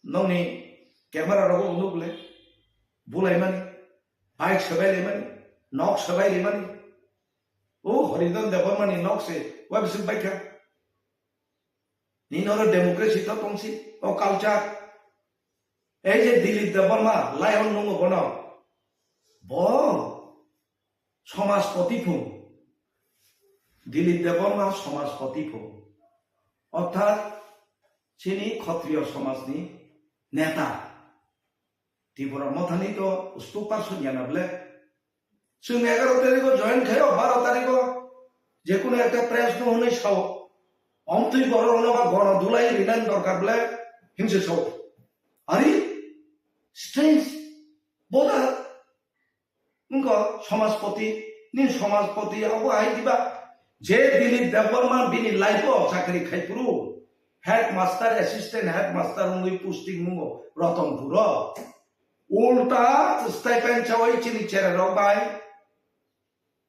nokni camera rogo nuk le, bulaimani, bike sebai laimani, nok sebai laimani. O Horidon Debbarmani nok se, wa bising baikha. Nini oro democracy to tongsi, o culture. Ei je Dilip Debbarma, lion nungo bono. Bo somajpoti phung. Dilip Debbarma somajpoti phung. Orthat chini Khatriyo somajni neta. Tipra Mothani to spokesperson yana bole. Chwng egaro tariko join khaio, baro tariko je kono ekta press no hwnwi sao. Omtwi borok rokno ba gono dulai rinani dorkar bole himse sao. Ari strange. Boda wngkha somajpoti, ni somajpoti abo hai diba? Je Dilip Debbarma bini life o chakri khai phuru headmaster, assistant headmaster wngwi posting mungo Ratanpur o. Ulta stipend chawi chini chererok bai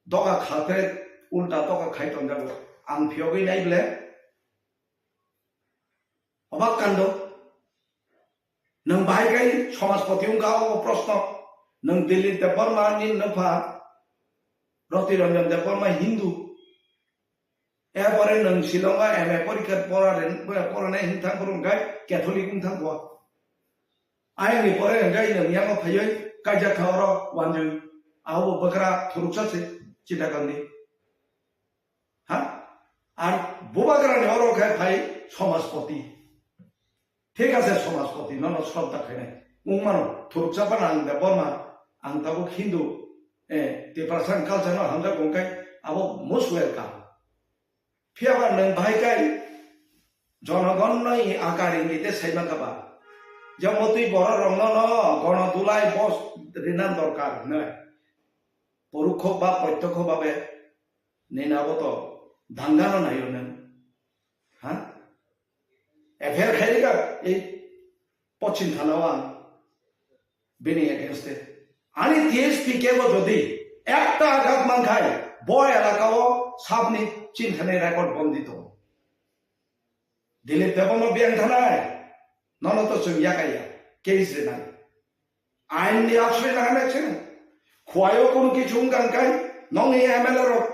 doga kha khe ulta doga khai tonjago. Ang phiyogwi nai ble obak kando. Nwng bahai kai somajpoti wngkha o proshno. Nwng Dilip Debbarma ni nwpha Roti Ranjan Debbarma Hindu. Erpore nwng Shillong o M A porikha pora ren-, poranai hwn thang phuru hwnkhe Catholic wng thang kho. Ayang ni pore hwnkhe nwng yango phaiwi kaijak kha oro wanjwi. Abo bwkra thuruksa se Chittagong ni. Ha? Ar bubagra ni oro khe phai somajpoti. Thik ase, somajpoti nono shraddha khainai. Wng mano, thuruksa phano ang Debbarma, ang tabuk Hindu, eh, Tiprasa ni culture no hamjak wng khe abo most welcome. Phiya ba nwng bahai kai jonogon no i akar ingite sai mankha ba. Je motwi borok rok no no gono dulai bos rinan dorkar hinwi. Porokho ba protyokho babe nini abo to danga no naio nwng. Ha? F I R khairika ei Pochin Thana o ang bini against e. Ani T S P ke bo jodi ekta agat mankhai, bo elaka o sabni chinthani record bondi tongo. Dilip Debbarma biyang thanai, nono to chwng yakaiya, case rinai. Ain ni aswai na hanai chwng. Khuaio kono kichu wngkang kai, nongni M L A rok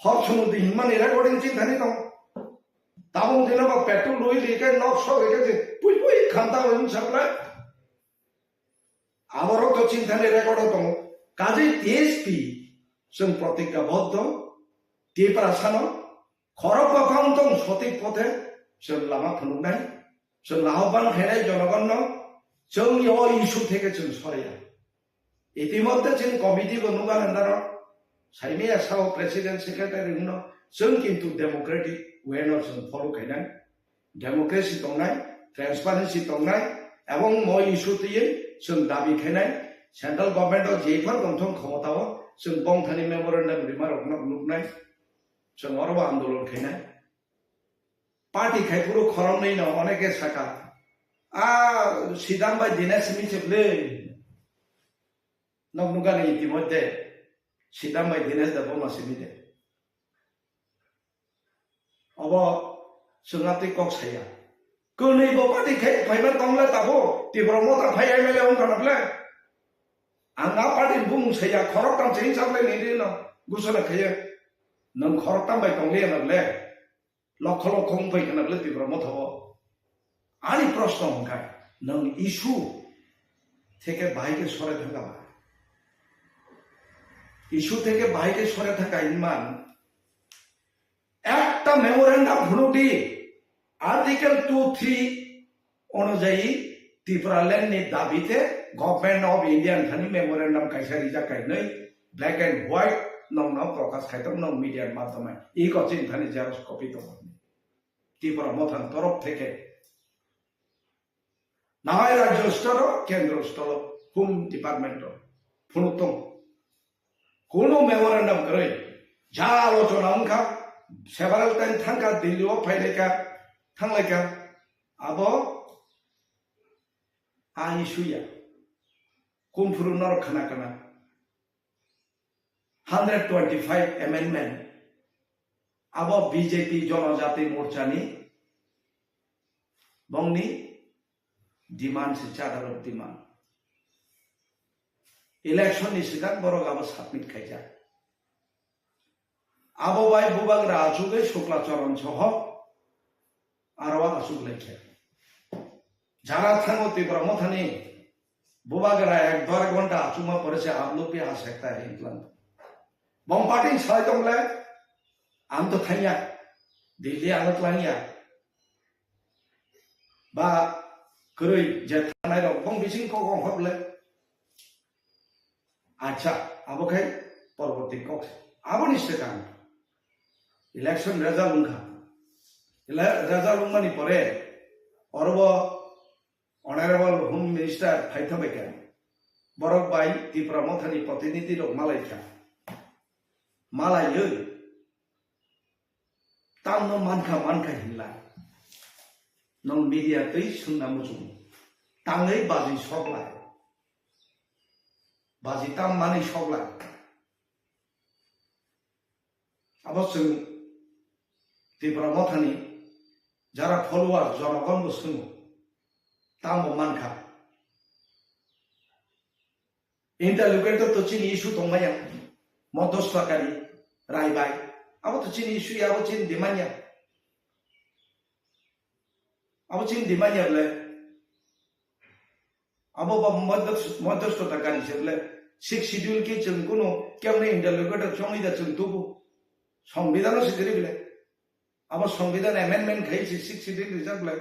hor sumudi hinmani recording chinthani tong. Tabung dino ba petrol lui li kai nok sok ri kai je pui pui khanta o him saplai. Aborok to chinthani record o tongo. Kaje T S P chwng protigya boddo, Tiprasano khorok baphang tong sotik pothe chwng lama phunuknai, chwng ahobban khainai jonogonno chwng o issue theke chwng sorya. Itimodhye chini committee bo nuga nandaro, saimaya sao president secretary hwno, chwng kintu democratic way no chwng follow khainai. Democracy tongnai, transparency tongnai, ebong mo issue twiwi chwng dabi khainai, central government o jephar tongthong khomota o chwng bongthani memorandum rima rokno nuknai, chwng oro bo andolon khainai. Party khai phuru khoroknwi no oneke saka, "A Sidam bai Dinesh simi se bwle." Nok nukani itimodhye Sidam bai Dinesh da boma simi de. Obo chwng atwi kok saya. Kwnwi bo party khai phaiba tongla tabo Tipra Motha phai M L A wngkha na bwle. Ang a party bumung saya khoroktham se hinsa bwle nini no gusana khaiya. Nwng khoroktham bai tongliya na bwle. Lokho lokho wngpai khna bwle Tipra Motha o. Ani proshno hwnkha, nwng issue theke bahai khe sore thangka ba? Issue theke bahai khe sore thangka hinman, ekta memorandum phunuk di, Article two three onujayi Tipraland ni dabi te Government of India ni thani memorandum kaisa rijak kainwi black and white nokno prokash khai tongo nok media ni madhyome. Iko chini thani xerox copy tongo. Tipra Motha ni torof theke nahai rajyo stor o, kendro stor o, Home Department o phunuk tongo. Kuno memorandum kwrwi ja alochona wngkha, several time thangkha, Delhi o phailaikha, thanglaikha, abo a issue ya. Kumphuru norok khna khna hundred twenty-five amendment abo B J P Jonojati Morcha ni bongni Demand se charter of demand. Election ni swkang borok abo submit khaijak. Abo bai bubagra achugwi Shukla Charan soho aro achuk laikha. Jara thango Tipra Mothani bubagra ek dor ghonta achukma pore se aplupi ha sekta hin tlang. Bom party sai tong le, ang to thangya, Delhi ang to thangya. Ba kwrwi je thanai rok bong bising kok ong hok le. Acha, abo khai porborti kok. Aboni swkang election result wngkha. Ele-, result wngmani pore orobo Honorable Home Minister phaitha bai kha. Borok bai Tipra Mothani protinidhi rok malai kha. Malaiwi tamno mankha mankha hinla. Nong media twi swngna muchungo. Tangwi baji soklai. Baji tam manwi soklai. Abo chwng Tipra Mothani jara follower jonogon bo swngo. Tambo mankha. Interlocutor to chini issue tongmaya, modostakari, raibai. Abo to chini issue ya, abo chini demand ya. Abo chini demand ya bole. Abo ba modos-, modostakari se bole. Sixth schedule ke chwng kuno kemne interlocutor chongwi da chwng tubu. Songbidhano se giri bole. Abo songbidhan amendment khai se sixth schedule rijak bole.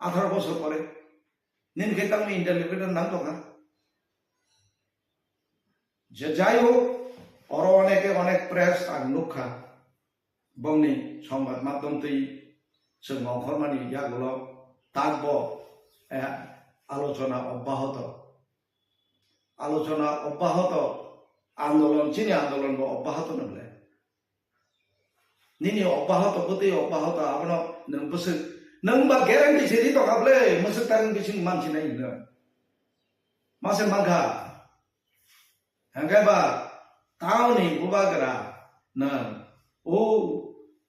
Atharo bosor pore. Nini khe tangni interlocutor nang tongkha. Je jai hok, oro oneke onek press ang nukha. Bongni songbad madhyam twi chwng ongkhormani yagulo takbo, eh, alochona obbahoto. Alochona obbahoto, andolon, chini andolon bo obbahoto nwngle. Nini obbahoto bwtwi obbahoto abono nwng bwswk, nwng ba guarantee se ri tongkha bwle, mwswk tarwng bising mansinai hino. Mase mankha. Hwnkhe ba tamoni bubagra nwng o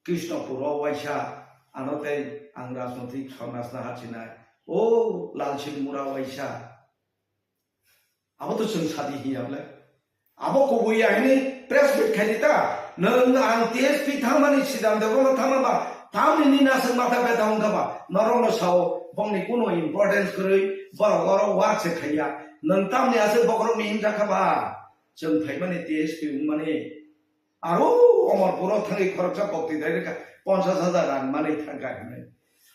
Krishnapuro waisa ano tei ang rajnotik somajno hachinai, o Lalsing Mura waisa. Abo to chwng sadi hiya bwle. Abo kubui ya hini press meet khai di ta. Nwng ang T S P thangmani Sudam Debbarma thangma ba, tamni nini aswk matha betha wngkha ba, norokno sao, bongni kuno importance kwrwi, borok oro work se khaiya. Nwng tamni aswk bokhorokni himjakha ba, chwng phaimani T S P wngmani. Aro Omorpuro thangwi khoroksa bokti dai rwkha, ponchash hajar rang manwi thangkha hinwi.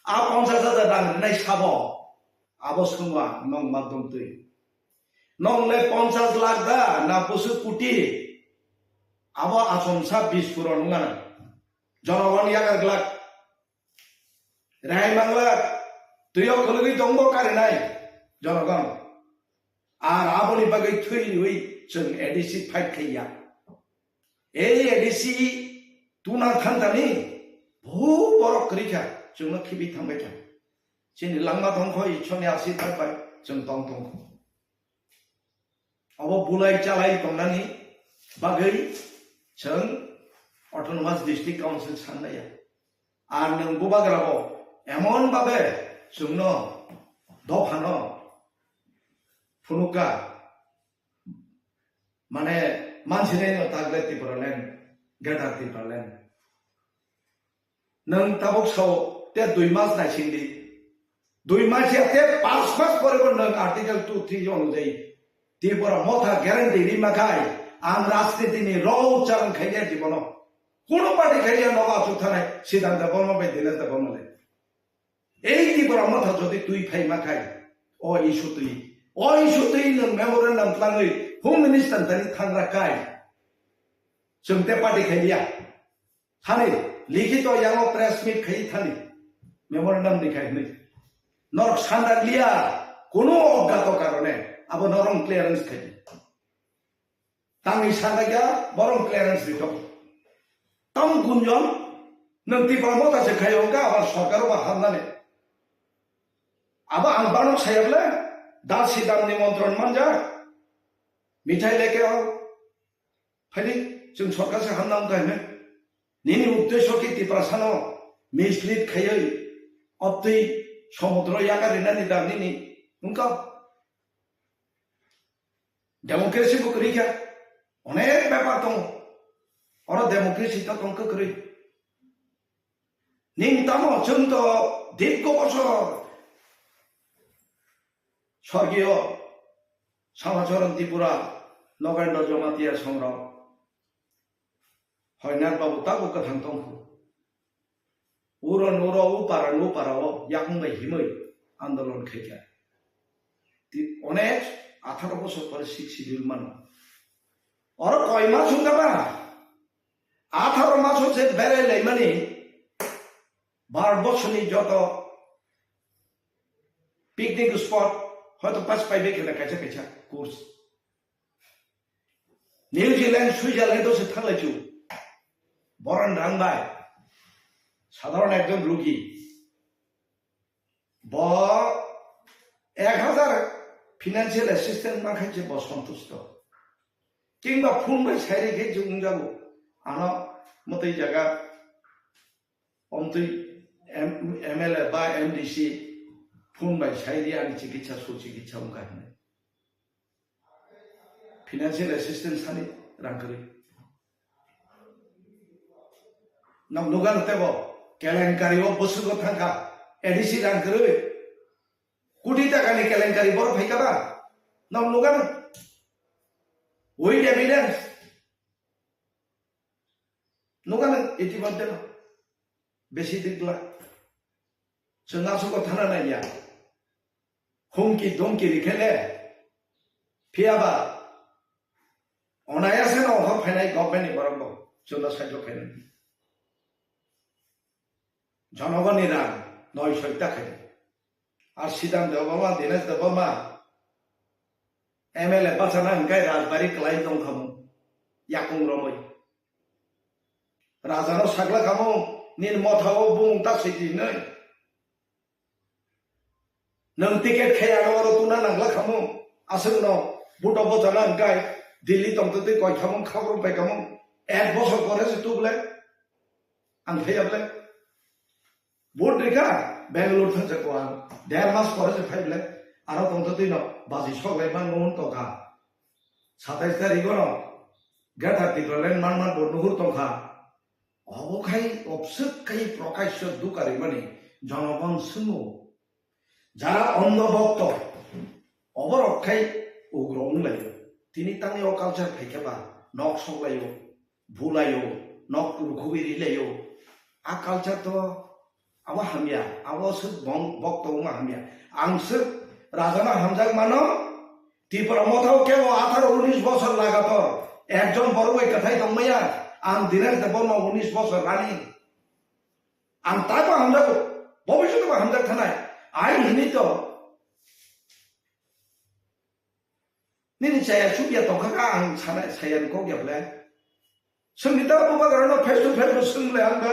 A ponchash hajar rang rinai sabo, abo swngwa nwng madhyam twi. Nwng le ponchash lakh da na bwswk koti? Abo achomsa bispuron wngna. Jonogon yagar glak. Rehai manglak. Twiyo kwlwgwi tongbo karinai jonogon. Ar aboni bagwi thwi riwi chwng A D C fight khaiya. Ei A D C tuna thantani bo borok kwrwi kha, chwngno khibi thangbai kha. Chini langma tongkho, Ishorni asirwad bai chwng tong tongkho. Obo bulai chalai tongnani bagwi chwng Autonomous District Council sanlaiya. Ar nwng bubagrabo emon babe chwngno dophano phunukha, mane mansinai no tagle Tipraland, Greater Tipraland. Nwng tabuk sao te dui mas naising di. Dui mas ya te panch mas pore bo nwng Article two three onujai Tipra Motha guarantee rima khai ang rajniti ni rw charang khaiya jibono. Kuno party khaiya nogo achuk thanai Siddhanta Debbarma bai Dinesh Debbarma le. Ei Tipra Motha jodi twi phai ma khai, o issue twi, o issue twi nwng memorandum twlangwi Home Minister thani thangra khai. Chwng te party khai liya. Thani, likhito yango press meet khai thani. Memorandum ni khai hwnwi. Norok sandar liya, kuno oggato karone, abo norok clearance khai. Tangwi sanai kha, borok clearance rito. Tamo Gunjon, nwng Tipra Motha se khai hwnkha, abar sorkar ba hamnani. Abo ang banok saya bole, dasi dam nimontron manja, mithai leke o, phaidi, chwng sorkar se hamna wngkha hwnwi. Nini uddesho khe Tiprasano mislead khaiwi, obtwi Somudro yakarina ni dam nini wngkha. Democracy bo kwrwi kha. Onek bepar tongo. Oro democracy to tongkha kwrwi. Ning tamo chwng to dirgo bosor sorgiyo Samacharan Tripura, Nogendra Jamatia songrok, Hoinar Babu tabo kwthang tongkhu. Uro nuro upara nupara o yakung bai himwi andolon khaikha. Ti-, onek atharo bosor pore Sixth Schedule mano. Oro koi ma sungkha ba? Atharo maso se berai laimani Bharat borsoni joto picnic spot hoito pas paibe khela kaisa kaisa course. New Zealand, Switzerland o se thanglai chu. Boron rang bai. Sadharon ekjon rugi. Bo ek hazar financial assistance mankha je bo santusto. Kingba phone bai sairi khe je wngjago. Ano motoi jaga omtwi M-, M L A ba M D C phone bai sairi ani chikitsa su chikitsa wngkha hinwi. Financial assistance sani rang kwrwi. Nang nugan tebo kelenkari o bwswk o thangkha A D C rang kwrwi. Koti taka ni kelenkari borok phaikha ba? Nang nugan? With evidence. Nugan itimadhyeno. Besi dikla. Chwng aswk o thana naiya. Humki domki rikhe le, phiyaba onayase no okhor phainai government ni borok bo chwngno sahajyo khainai. Jonogoni rang noi soi ta khainai. Ar Siddhant Debbarma, Dinesh Debbarma, M L A bachana hwnkhe rajbari kwlai tongkhamu, yakung romwi. Rajano sakla khamu, nini motha o bumung ta swi di hinwi. Nwng ticket khe ano oro tuna nangla khamu, aswkno buto bwchana hwnkhe Delhi tongtwtwi koi khamu, khabrwng pai khamu, ek bosor pore se tu bwle, ang thaiya bwle. Vote rikha, Bangalore thangsa ko ang, der mas pore se phai bwle, aro tongtwtwino baji sok lai man nung tongkha. Satais tarikh ono Greater Tipraland manma bo nuhur tongkha. Obo khai obswk khai Prakasya dukarimani jonogon swngo. Jara Andho Bhakto, oborok khai ugro wnglaio. Tini tangwi o culture phaikhe ba nok soklaio, bulaio, nok rukhubi rilaio. A culture to abo hamya, abo swk bong-, bhakto wngma hamya. Ang swk rajano hamjak mano, Tipra Motha o kebo atharo unis bosor lagator ekjon borok bai kwthai tongmaya, ang Dinesh Debbarma unis bosor rani. Ang taibo hamjago, bobiswt bo hamjak thanai. Ain hini to nini chaya chukya tongkha kha ang sana saya ni kok ya ble. Swngni ta bubagra no face to face no swng le ang da.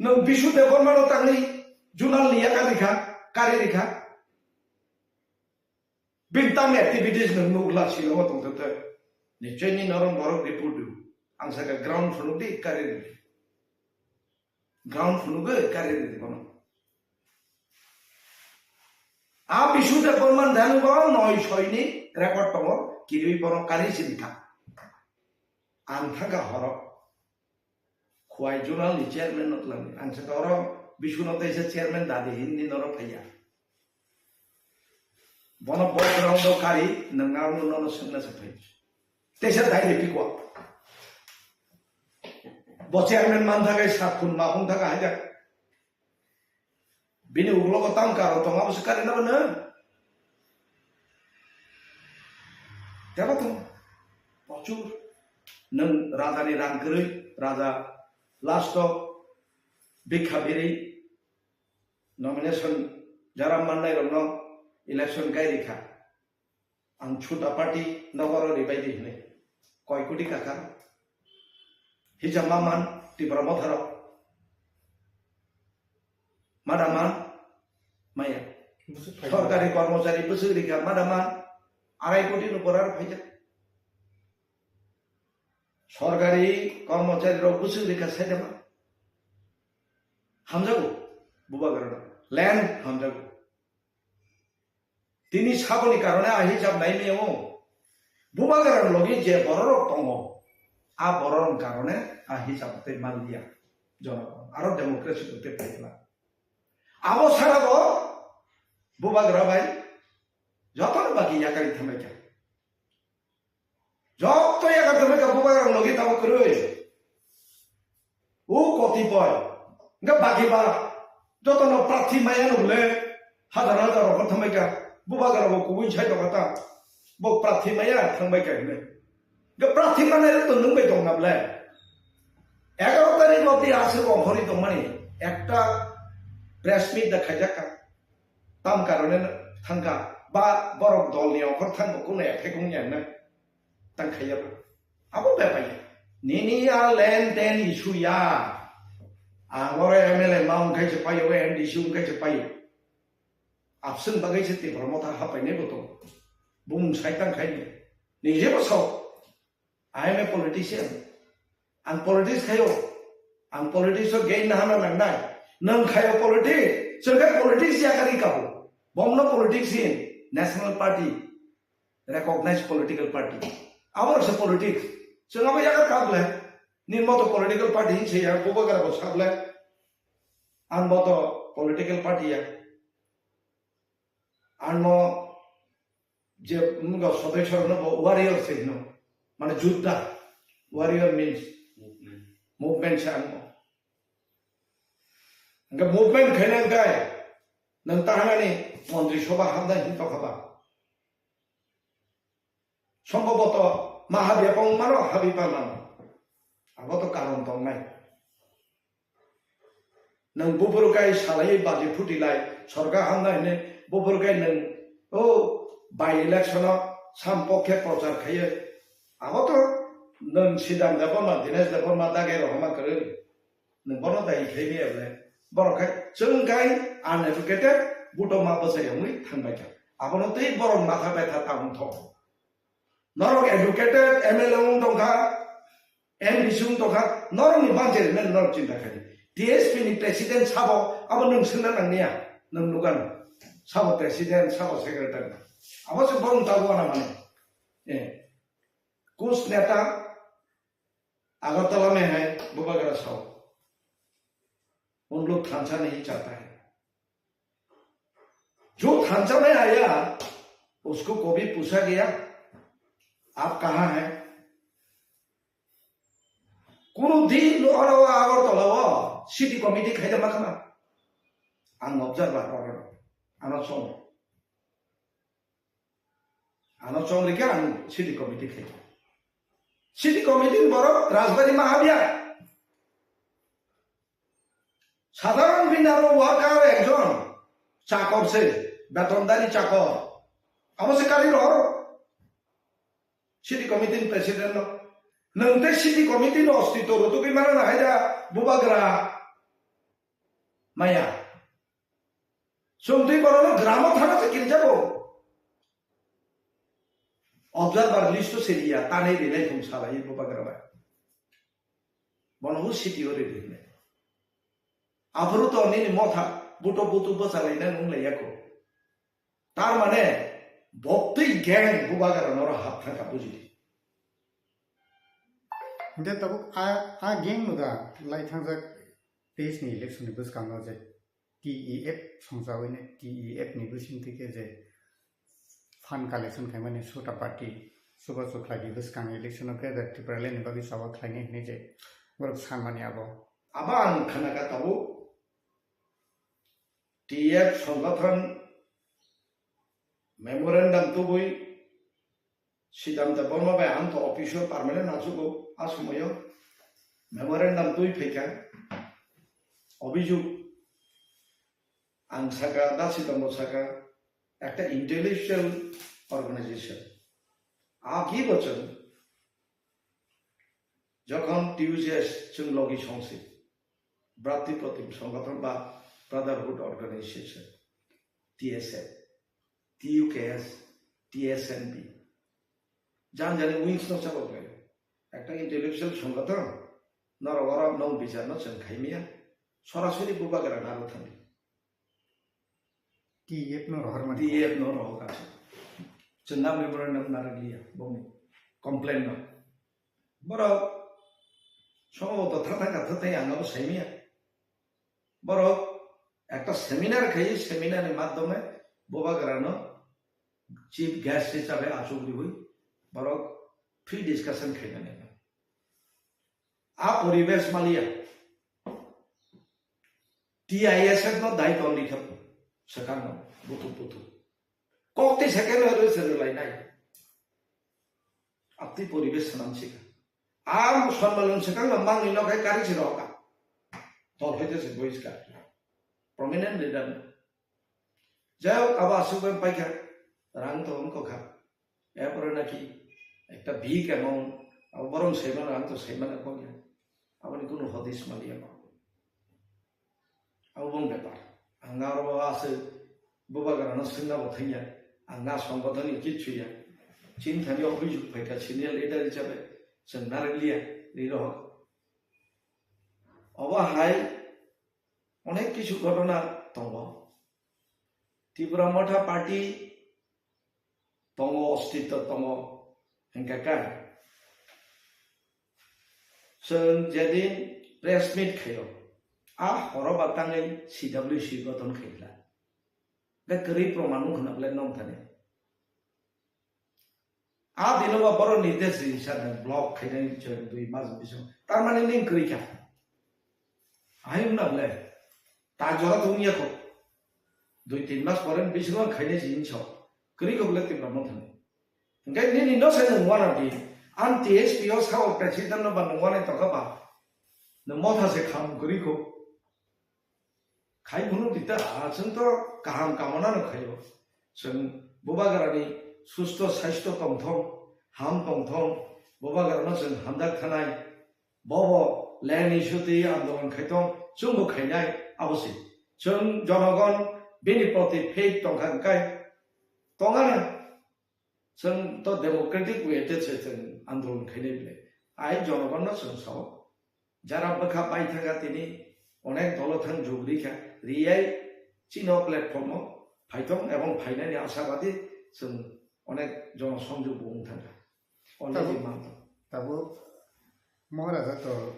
Nwng Bishu Debbarma no tangni junal ni yakar rikha, kari rikha. Bini tamo activities nwng nukla silo tongthok thok. Nichoi ni norok borok report rw. Ang saka ground phunuk di kari rw. Ground phunuk di kari rw bono. A Bishu Debbarma dano bo noi soi ni record tongo, kirwi bono kari sini kha. Ang thangkha horo. Khwai Zonal ni chairman no twlangwi. Ang sakha oro Biswanath teisa chairman dadi hinwi norok phaiya. Bono background o kari, nwng ano nono swngna se phai. Teisa dai de piko. Bo chairman man thakai sat phun ma phun thaka haida. Bini ulo ko tang karo tong abo se kari na bana. Tebo tong. Prochur. Nwng raja ni rang kwrwi, raja last o bikha birwi nomination jara mannai rokno election kai rikha. Ang chuta party nogo ro ribai di hinwi. Koi koti kaka. Hija maman Tipra Motha rok. Madaman maya. Bwswk phaikha. Sorkari kormochari bwswk rikha madaman arai koti ni upor aro phaijak. Sorkari kormochari rok bwswk rikha saidama. Hamjago. Bubagra land hamjago. Tini saboni karone a hisab nai maya o. Bubagra logi je bororok tongo, a bororok karone a hisab tei manliya. Jonogon aro democracy tei paikla. Abo sara bo Bubagra bai jotono bagi yakari thambai kha. Joto yakari thambai kha Bubagra logi tamo kwrwi. O kotipoi. Hingke bagi ba jotono prathi maya no bole hajar hajar rok thangbai kha. Bubagra bo kubui sai tongkha ta. Bo prathi maya thangbai kha hwnwi. Hingke prathi maya to nwng bai tong na bole. Egaroh tarik no ti aswk ongkhorwi tongmani ekta press meet da khaijak kha. Tam karone thangkha ba borok dol ni ongkhor thangbo kuno effect wngya hwnwi. Tang khaiya ba. Abo bai pai. Nini ya land ten issue ya. Ang oro M L A ma wngkhai se paio, M D C wngkhai se paio. Abswng bagwi se Tipra Motha hapainai bo tongo. Bumung sai tang khai ni. Nije bo sao. I am a politician. Ang politics khaio. Ang politics o gain na hana nangnai. Nang khaio politics. Chwng khai politics ya kari kabo. Bomno politics in National Party. Recognized political party. Abo se politics. Chwng abo yaga kap le. Ni moto political party hin se ya, Bubagra bo sap le. Ang moto political party ya. Ang mo je mga sodosyo no bo warrior se hino. Mane juddha. Warrior means movement se ang mo. Hingke movement khaina hingke nang tahanani montri sobha hamdai hin tokha ba. Sombhoboto mahabya pong mano, habi pa mano. Abo to karon tongnai. Nang buphuru kai salai baji phuti lai, sorkar hamna hine buphuru kai nang o by election o sam pokhe prochar khaiye. Abo to nang Sidam Debbarma, Dinesh Debbarma dage rohorma kwrwi. Nwng bono dai khaimaya ble? Borok khe chwng khai uneducated, buto ma bwsai wngwi thangbai kha. Abono tei borok matha betha ta wng thok. Norok educated, M L A wng tong kha, M D C wng tong kha, norokni banchari mani norok chinta khai di. T S P ni president sabo abo nwng swngna nangniya, nwng nukha no. Sabo president, sabo secretary. Abo se borok ta wana mani. Eh. Kus neta, Agartala mein hai, Bubagra sao. उन लोग थांसा नहीं चाहता है। जो थांसा में आया, उसको कभी पूछा गया, "आप कहाँ हैं?" Kuno din oro Agartala o city committee khaida ma khana. Ang observer oro. Ano song. Ano chong rikha ang city committee khai. City committee ni borok rajbari ma habya. Sadharon bini aro worker ekjon chakor se, betondari chakor. Abo se kari rohor. City committee ni president no. Nwng tei city committee no ostitw rwtugwi mano na haida Bubagra maya. Chwng twi bono no gramo thana se kirijago. Observer list o siriya, tanwi rilai thung salai Bubagra bai. Bono hu city o ri ri hinai. Aphuru to nini motha buto butu bwchalai na nung lai yako. Tar mane boktwi gang Bubagra noro hap thangkha bujidi. Hingke tabuk a, a gang no da lai thangjak teis ni election ni bwskango je T E F songchawi ni T E F ni bising twi khe je fund collection khaimani Sota party chubachu khlai di bwskang election o khe Tipraland ni bagwi choba khlainai hinwi je borok sanmani abo. Abo ang khna kha tabuk T F songothon memorandum tubui Sidam Debbarma bai ang to office o permanent nachugo a somoyo memorandum twi phaikha obijug ang saka da Sidam bo saka ekta intellectual organization agi bochon jokhon T U J S chwng logi songsi Bhratri Protim Songothon ba Brotherhood Organization, T S F, T U K S, T S N B. Jan jani wings no chabo khe. Ekta intellectual songothon, norok oro nong bichar no chwng khaimiya. Sorasori Bubagra naro thangdi. T F no rohor mani. T F no rohor ka. Chwng na memorandum na rwliya bongni complaint no. Borok somo to thang thang ka thang thang ang abo saimiya. Borok ekta seminar khai, seminar ni madhyome Bubagra no chief guest hisabe achuk riwi borok free discussion khainani. A poribesh maliya. T I S F no dai tongdi khe swkang no buthuk buthuk. Kok tei second no rwse rwlainai. Abtwi poribesh swnam sikha. A sonmalung swkang no mangwi no khai kari se roka. Dol hoite se boiska. Prominent leader no. Jai hok, abo aswk bai paikha, rang to wngkha. Erpore naki ekta big amount, abo borong saimano, ang to saimano kok ya. Aboni kunu hodis maliya ba. Abo bong bepar. Ang aro aswk Bubagrano swngna bo thangya. Ang na songbothoni kichu ya. Chini thani obhijog phaikha senior leader hisabe chwng narwkliya, ri rohor. Obo hai onek kichu ghotona tongo. Tipra Motha Party tongo, ostitto tongo, hingkha kha. Chwng jedin press meet khaio, a horo ba tangwi C W C gothon khaikha. Hingkhe kwrwi proman wngkha na belai nong thani. A dino ba borok ni test rijak ni block khainai chwng dui mas bising. Tar mane ning kwrwi kha. Ahai wngna ble. Ta jora tong ya kho. Dui tin mas pore bisingo khainai si hinso. Kwrwi kho ble Tipra Motha ni. Hingke nini no sai nung wana di. An T S P o sao president no ba nung wana tongka ba. Nung Motha se kham kwrwi kho. Khai phunuk di ta, chwng to kaham kamona no khaio. Chwng Bubagrani susto saisto tongthong, ham tongthong, Bubagrano chwng hamjak thanai, bobo land issue twi andolon khaitong, chwngbo khainai, abo se. Chwng jonogon bini proti faith tongkha hwnkhe tongana. Chwng to democratic way te se chwng andolon khainai bile. Ai jonogonno chwng sao. Jara bwkha paithaka tini onek dolo thang jugri kha. Riyai chino platform o phaithong ebong phainani asabadi chwng onek jono songjog bo wng thangkha. Already Tabuk, manto. Tabuk Maharaja to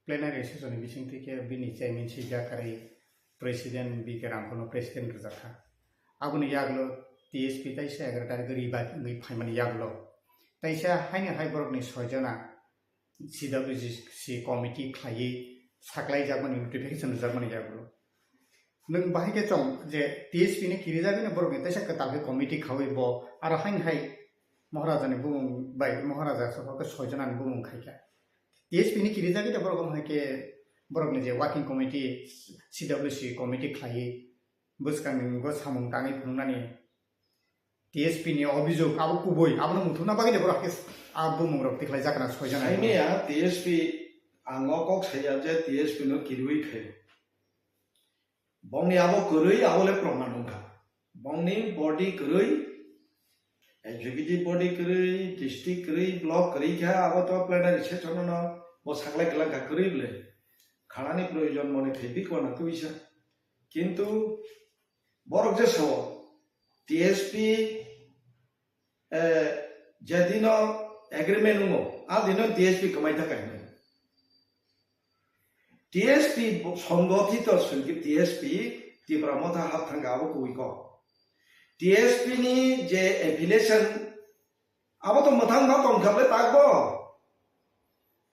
plenary session ni bisingtwi khe bini chairman swijak kwrwi president B K Rangkhono president rwjak kha. Aboni yagulo T S P taisa egaroh tarikh rwi bai wngwi phaimani yagulo taisa haino hai borokni soi jona C W C committee khlaiwi saklaijakmani notification rwjakmani yagulo. Nwng bahai khe chong je T S P ni kirijagwino borokni teisa kwtal khe committee khaui bo aro haino hai Maharaja ni bumung bai Maharaja sokha khe soi jona ni bumung khai kha. T S P ni kirijagwi de borok hai khe borokni je working committee, C W C committee khlaiwi bwskangni bo samung tangwi phunuknani T S P ni obhijog abo kubui, abono muthungna bagwi de borok khe a bumung rok tikhlai jakna soi jona. Saimaya T S P ang o kok saya je T S P no kirui khaio. Bongni abo kwrwi, abo le proman wngkha. Bongni body kwrwi, executive body kwrwi, district kwrwi, block kwrwi kha, abo to plenary session no bo saklai kwlang kha kwrwi bwle. Khanani proyojon mone khe bikona twisa. Kintu borok je sao, T S P eh, jedino agreement wngo, a dino T S P kwmai thangkha hinwi. T S P bo-, songgothito swngkhe T S P Tipra Motha hap thangkha abo kubui kok. T S P ni je affiliation, abo to mwthang ma tongkha ble takbo.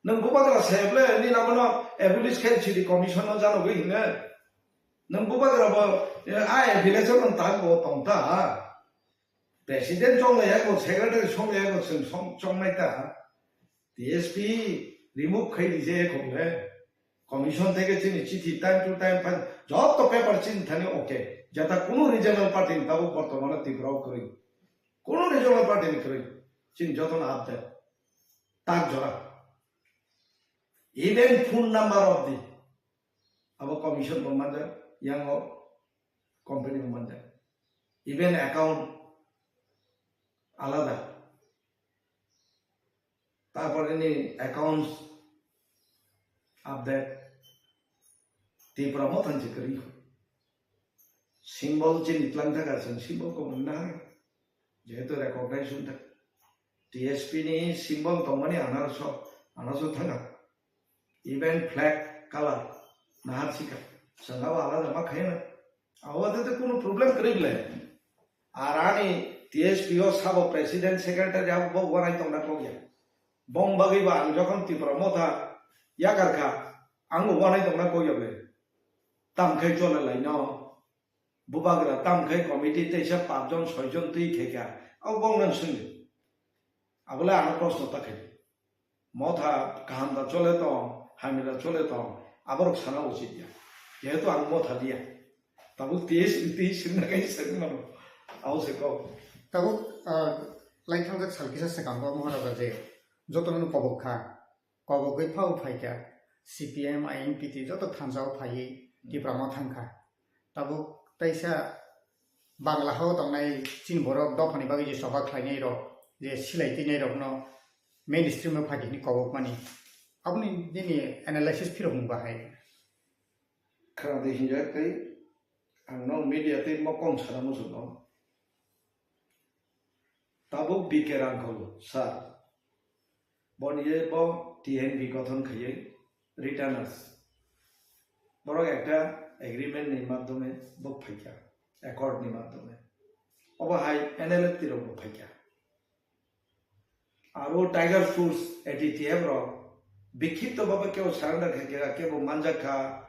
Nwng bubagra se ble, nini abono abolish khe city commission no janogwi hinwi. Nwng bubagra bo, eh, a affiliation no takbo tongta. President chonglai ya ko, secretary chonglai ya ko, chwng chong-, chongnai ta. T S P remove khai di je ko le. Commission theke chini chithi time to time pan, joto paper chini thani okay. Jata kunu regional party ni tabuk bortomano Tripura o kwrwi. Kunu regional party ni kwrwi. Chini joto no update. Tak jora. Even phone number of the abo commission bo manjak, yang o company bo manjak. Even account alada. Tarpore ni accounts update. Tipra Motha ni kwrwi. Symbol chini tlang thaka chwng symbol ko mwnna hai. Jehetu recognition thak. T S P ni symbol tongmani anaroso, anaroso thanga. Even flag color nahar sika. Chwng abo alada ma khaina. Abo te te kunu problem kwrwi le. Ar ani T S P o sabo president secretary abo bo wanai tongna kok ya. Bong bagwi ba ang jokhon Tipra Motha yakar kha, ang bo wanai tongna kok ya le. Tam khai chole lai no. Bubagra tam khai committee teisa pachjon soijon twi khe kha. Abo bong nang swngdi. Abole ano proshno ta khai. Motha kaham da chole tong, hamya da chole tong, aborok sana uchit ya. Jehetu ang motha liya. Tabuk T S P twi swngna kai swngmano. Abo se kok. Tabuk, ah, laithang jak sal kisa swkango Maharaja je jotono kobok kha. Kobogwi phao phaikha, C P M, I N P T joto thansa o phaiwi Tipra Motha thangkha. Tabuk teisa Bangla hao tongnai chini borok dophani bagwi je choba khlainai rok, je silai twinai rokno mainstream o phaidi hwnwi kobokmani. Aboni nini analysis phirokmung bahai. Khwnadi hinjak tei ang no media tei mokong sana muchungno. Tabuk B K Rangkhol sir, boni ye bo T N V gothon khaiye retainers. Borok ekta agreement ni madhyome bo phaikha, accord ni madhyome. Obo hai N L F T rok bo phaikha. Aro Tiger Force, A T T F rok bikhipto baba kebo surrender khaikha, kebo manjakha.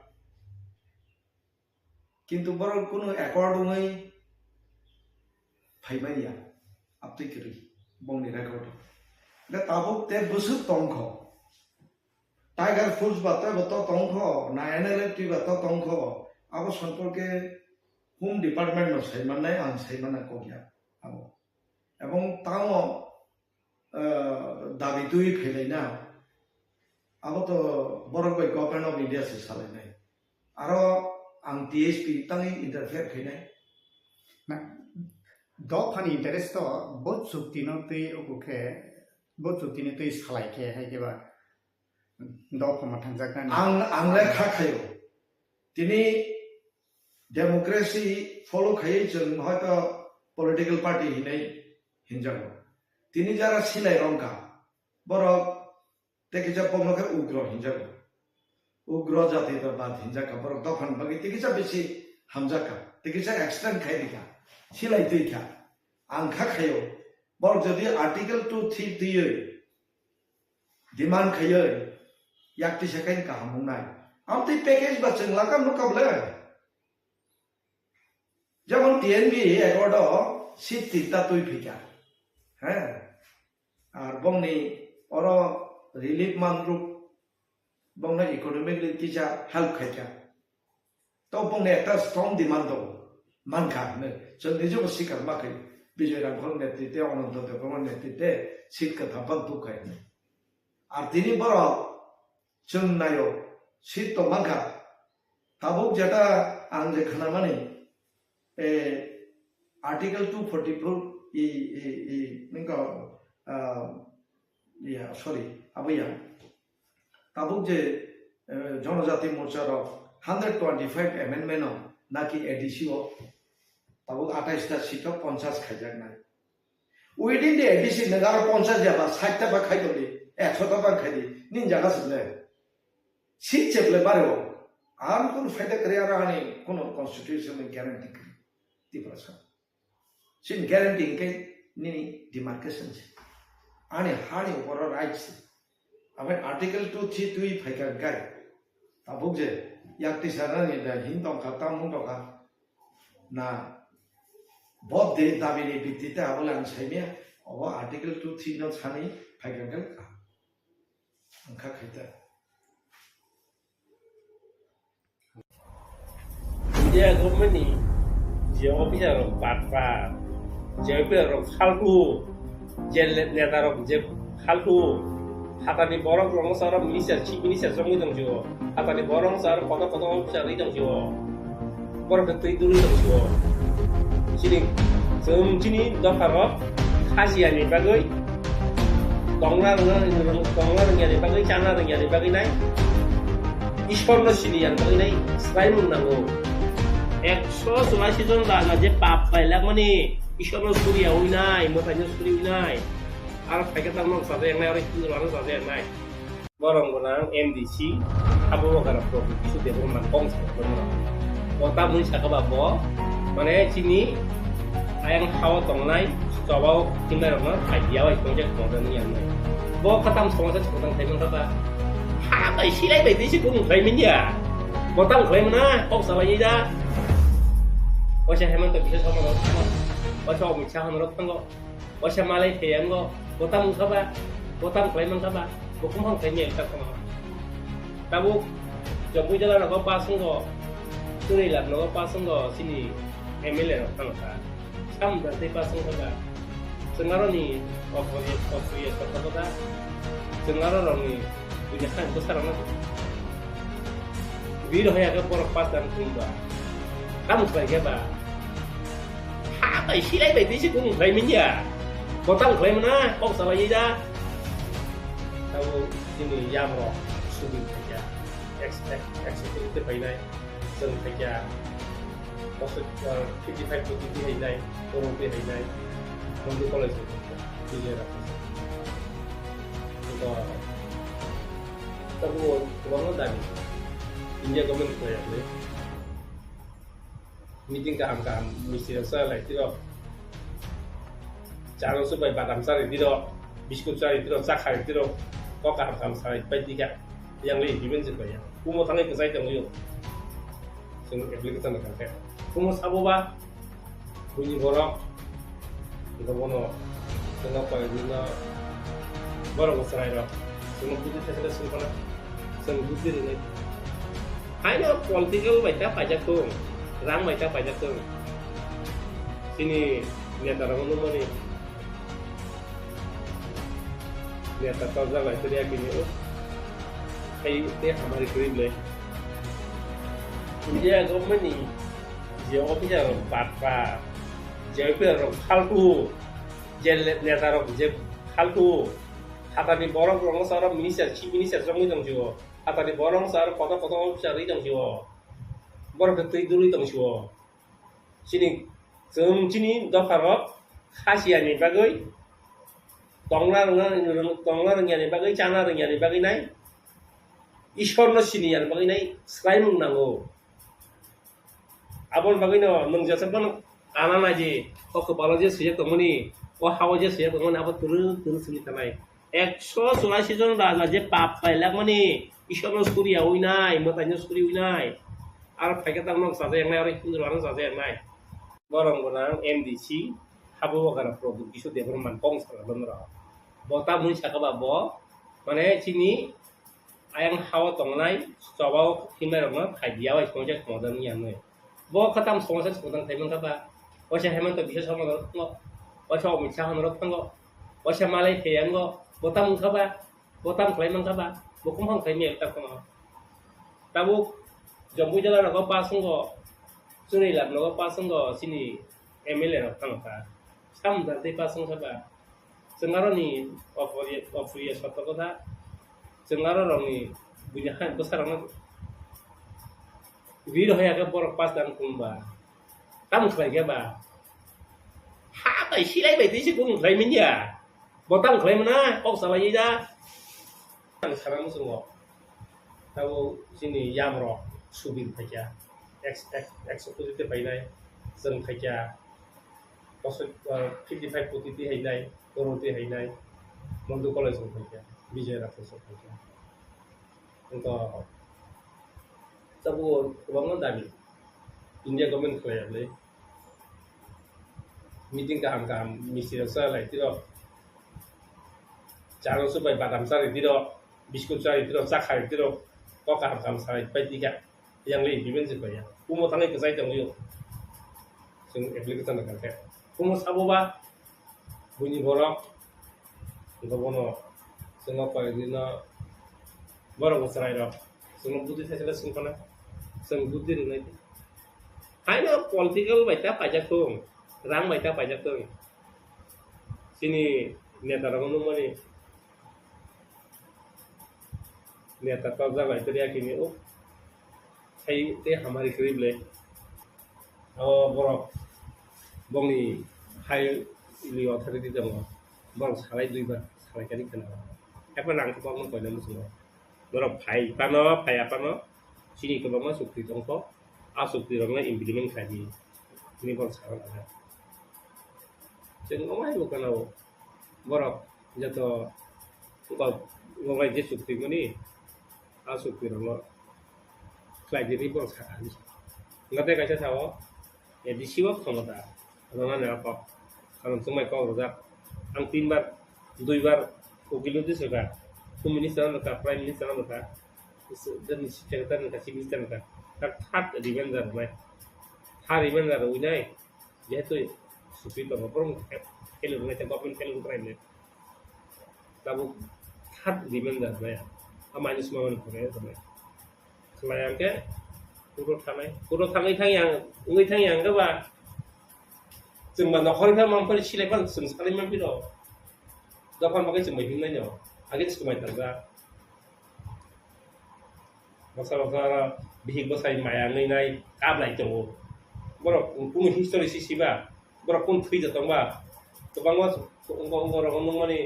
Kintu borok kunu accord wngwi phaimanya, aptwi kwrwi bongni record. Le tabuk te bwswk tongkho. Tiger Force ba tebo to tongkho, na N L F T ba to tongkho, abo somporke Home Department no saimannai, ang saimana kokya abo. Ebong tamo, eh, dabi twi phailai na, abo to borok bai Government of India se salainai. Aro ang T S P tangwi interfere khainai. Na, dophani interest to bo chukti no twi uku khe, bo chukti no twi salai khe hai khe ba dopha ma thangjak nani. Ang, ang le kha khayo. Tini democracy follow khaiwi chwng hoito political party hinwi hinjago. Tini jara silai rongkha, borok tei kisa bongno khe ugro hinjago. Ugro jati to bad hinjakha, borok dophani bagwi tei kisa bisi hamjakha, tei kisa extend khai rikha, silai twi kha. Ang kha khayo, borok jodi Article two three twiwi demand khaiwi yak tisa khe kaham wngnai. Amtwi package ba chwng lakam nukha bwle. Jemon T N V accord o seat tinta twi phikha. He. Ar bongni oro relief manruk bongno economically kisa help khaikha. To bongni ekta strong demand tongo. Mankha hinwi. Chwng nijebo sikar ma khai. Bijoy Rangkhol netrite, Ananto Debbarma netrite seat kwtham phang tukkhai. Ar tini borok chwng naio, seat tong mankha. Tabuk jeta ang je khnamani, eh, Article two forty-four, i, i, i, ningka, ah, ya, sorry, abo ya. Tabuk je, eh, Jonojati Morcha rok hundred twenty-five amendment o naki A D C o tabuk atais ta seat o ponchas khaijaknai. Within the A D C nang aro ponchas ya ba, sait ta ba khai tong di, ekso ta ba khai di, nin jaga se le. Seat chep le bare o. Ang kunu faida kwrwi aro ani kunu constitution ni guarantee kwrwi. Tiprasa. Sin guarantee hingke nini demarcation se. Ani hani uporo right se. Aben Article two three twi phaikha gai. Tabuk je yak tisarani da hin tongkha, tamung tongkha. Na, bo de dabi ni bitti te abo lang saimya, obo Article two three no sani phaikha gai. Ang kha khaita. India government ni je officer rok batpar, je officer rok faltu, je le-, neta rok je faltu, hatani borok rok no sara minister, chief minister jongwi tong jio, hatani borok no sara kotor kotor officer ri tong jio, borok khe twi duri tong jio. Chini, chwng chini dopha rok khajia ni bagwi, tongna rwngna, tongna rwngya ni bagwi, chana rwngya ni bagwi nai, Ishwar no sini yang bagwi nai, swraimung nango. Ekso churashi jon raja je pap khlailakmani, Ishwarno suriya winai, mwtaino suri winai. Aro phaikhe tamo sajak nai, aro Hindu rano sajak nai. Borok gwnang M D C, abo wngkha rok kisu Debbarma kong sa borok. Bo tamoni saka ba bo, mane chini ayang hao tongnai, chobao himnai rokno idea bai tongjak tongjak nini ang nai. Bo khatam somosa chwng tang thai mankha ba. Ha bai silai bai tei se kung khlai manya. Bo tam khlai mana, kok salai da. Waisa Hemanta Biswa Sarma rok thango. Waisa Amit Shah rok thango. Waisa Malai Pheyang go. Bo tam wngkha ba. Bo tam khlai mankha ba. Bo kumphang khlai manya ta thango. Tabuk Jampuijala rogo pass wngkha. Chwrai Lab rogo pass wngkha. Chini M L A rok thango ta. Sam da tei pass wngkha ba. Chwng aroni opriya, opriya sokha ba. Chwng aro rokni buini khan bwsa rokno. Bir hoya khe borok pass dan khum ba. Tamo khlai khe ba. Ha bai silai bai tei se kung khlai manya. Bo tamo khlai mana, kok salai da. Tamo chini yam rok subin khaikya. Ex-, ex-, executive khainai. Chwng khaikya. Bosok, uh, fifty five kopi twi hai nai, korom twi hai nai, Mondu College ni Vijay Rakhasa. Ito, tabuk kwbangma dabi. India government khlai yakle. Meeting kaham kaham, misti rok sa lai tiro. Chano supai badam chari tiro, biscuit chari tiro, cha khai tiro. Kok kaham kaham sai pai tika. Yang le implement se pai yang. Kumo thangai kwchai tongwi. Chwng application rok khe. Kumo sabo ba, buini borok, ego bono, chwngno koi buino, borok bo chwrai rok. Chwngno buji thai sale chwng khana, chwng buji rwnai. Haino political bai ta paijak thung, rang bai ta paijak thung. Chini neta rok nukmani. Neta torjak lai tei yakini o. Hai tei hamari kwrwi le. India government ni je officer rok batpa, je officer rok phaltu, je le-, neta rok je phaltu, hatani borok rok sa oro minister, chief minister jongwi tong sio. Hatani borok sa oro kotor kotor officer rwi tong sio. Borok khe twi dului tong sio. Chini, chwng chini dopha rok kha siyani bagwi, tongna rwngna, tongna rwngya ni bagwi, chana rwngya ni bagwi nai, Ishwar no sini ya ni bagwi nai swlaimung nango. Aboni bagwi no nwng jesa phano kana naidi, o kwpalo je swijak tongmani, o hao je swijak tongmani, abo twrwng twrwng simi tanai. Ekso churashi jon raja je pap khlailakmani, Ishwarno suriya winai, mwtaino suri winai. Aro phaikhe tamo sajak nai, aro Hindu rano sajak nai. Borok gwnang M D C, habo wngkha rok Prabhu Kishore Debbarma kong sala borok. Bo tamoni saka ba bo, mane chini ayang hao tongnai, chobao himnai rokno phai diya bai songja songja ni yang nai. Bo khatam somosa songtang thai mankha ba. Waisa Hemanta Biswa Sarma rok thango. Waisa Amit Shah rok thango. Waisa Malai Pheyang go. Bo tam wngkha ba. Bo tam khlai mankha ba. Bo kumphang khlai mel ta kono. Tabuk Jampuijala rogo pass wngkha. Chwrai Lab rogo pass wngkha. Chini M L A rok thango kha. Sam da tei pass wngkha ba. Chwng aroni opriya, opriya sotto kotha. Chwng aro rokni buini hai bwsa rokno rir hoya khe borok pass dan khum ba. Tamo khlai khe ba. Ha bai silai bai tei se kung khlai manya. Bo tamo khlai mana kok salai da. Ang sana muchungo. Tabo chini yam rok subin phaikya. Ex-, ex-, executive phainai. Chwng phaikya. Bosok, ah, fifty five koti twi hai nai, korom twi hai nai, Mondu College rok hai khe, Vijay Rakhasa rok hai khe. Wngkha, tabuk kwbangma dabi, India government khlai ya bwlai. Meeting kaham kaham, misti rok cha lai tiro. Chano supai badam chari tiro, biscuit chari tiro, cha khai tiro, kok kaham kaham sai pai tika. Yang le implement se pai ya. Kumo thangai kwchai tongwi o. Chwng application rok khe. Kumo sabo ba buini borok. Ego bono chwngno koi rino borok bo chwrai rok. Chwngno budi thai sale chwng khana. Chwng budi rwnai. Haino political bai ta paijak thung. Rang bai ta paijak thung. Chini neta rok nukmani. Neta torjak lai tei yakini o. Hai tei hamari kwrwi ble. O borok bongni high authority tongo, borok salai duibar salai kani kheno. Ekbar nang khe borokno koina muchungo. Borok phai phano, phai aphano, chini kwbangma chukti tongkho, a chukti rokno implement khlai di hwnwi borok sakha. Chwng omo hai bo kheno borok joto kok, kok bai je chukti mani, a chukti rokno khlai di hwnwi borok sakha. Hwnkhe tei kaisa sao, A D C o khomota rwnani a kok. Karon chwngbai kok rwjak. Ang tinbar, duibar ukil notisi rwkha. Home Minister no rwkha, Prime Minister no rwkha. Secretary no rwkha, Chief Minister no rwkha. Tak third revenge rwnai. Third revenge rwnai. Jehetu supi tongo, borok fail rwnai, government fail rwnai. Tabuk third revenge rwnai. A minus mamani khonai rwnai. Khlai ang khe, kuro thanai. Kuro thangwi thang yang, wngwi thang yang khe ba. Chwng ba nokhorwi thang mang phai silai phano chwng salai mang phiro. Dophar bagwi chwng bai himnai no. Age chwng bai thang ba. Baksa baksa bihik bwsai maya wngwi nai kap lai tongo. Borok kunu history si siba. Borok kunu thwi da tong ba. Kwbangma wngkha, wngkha rok wngmani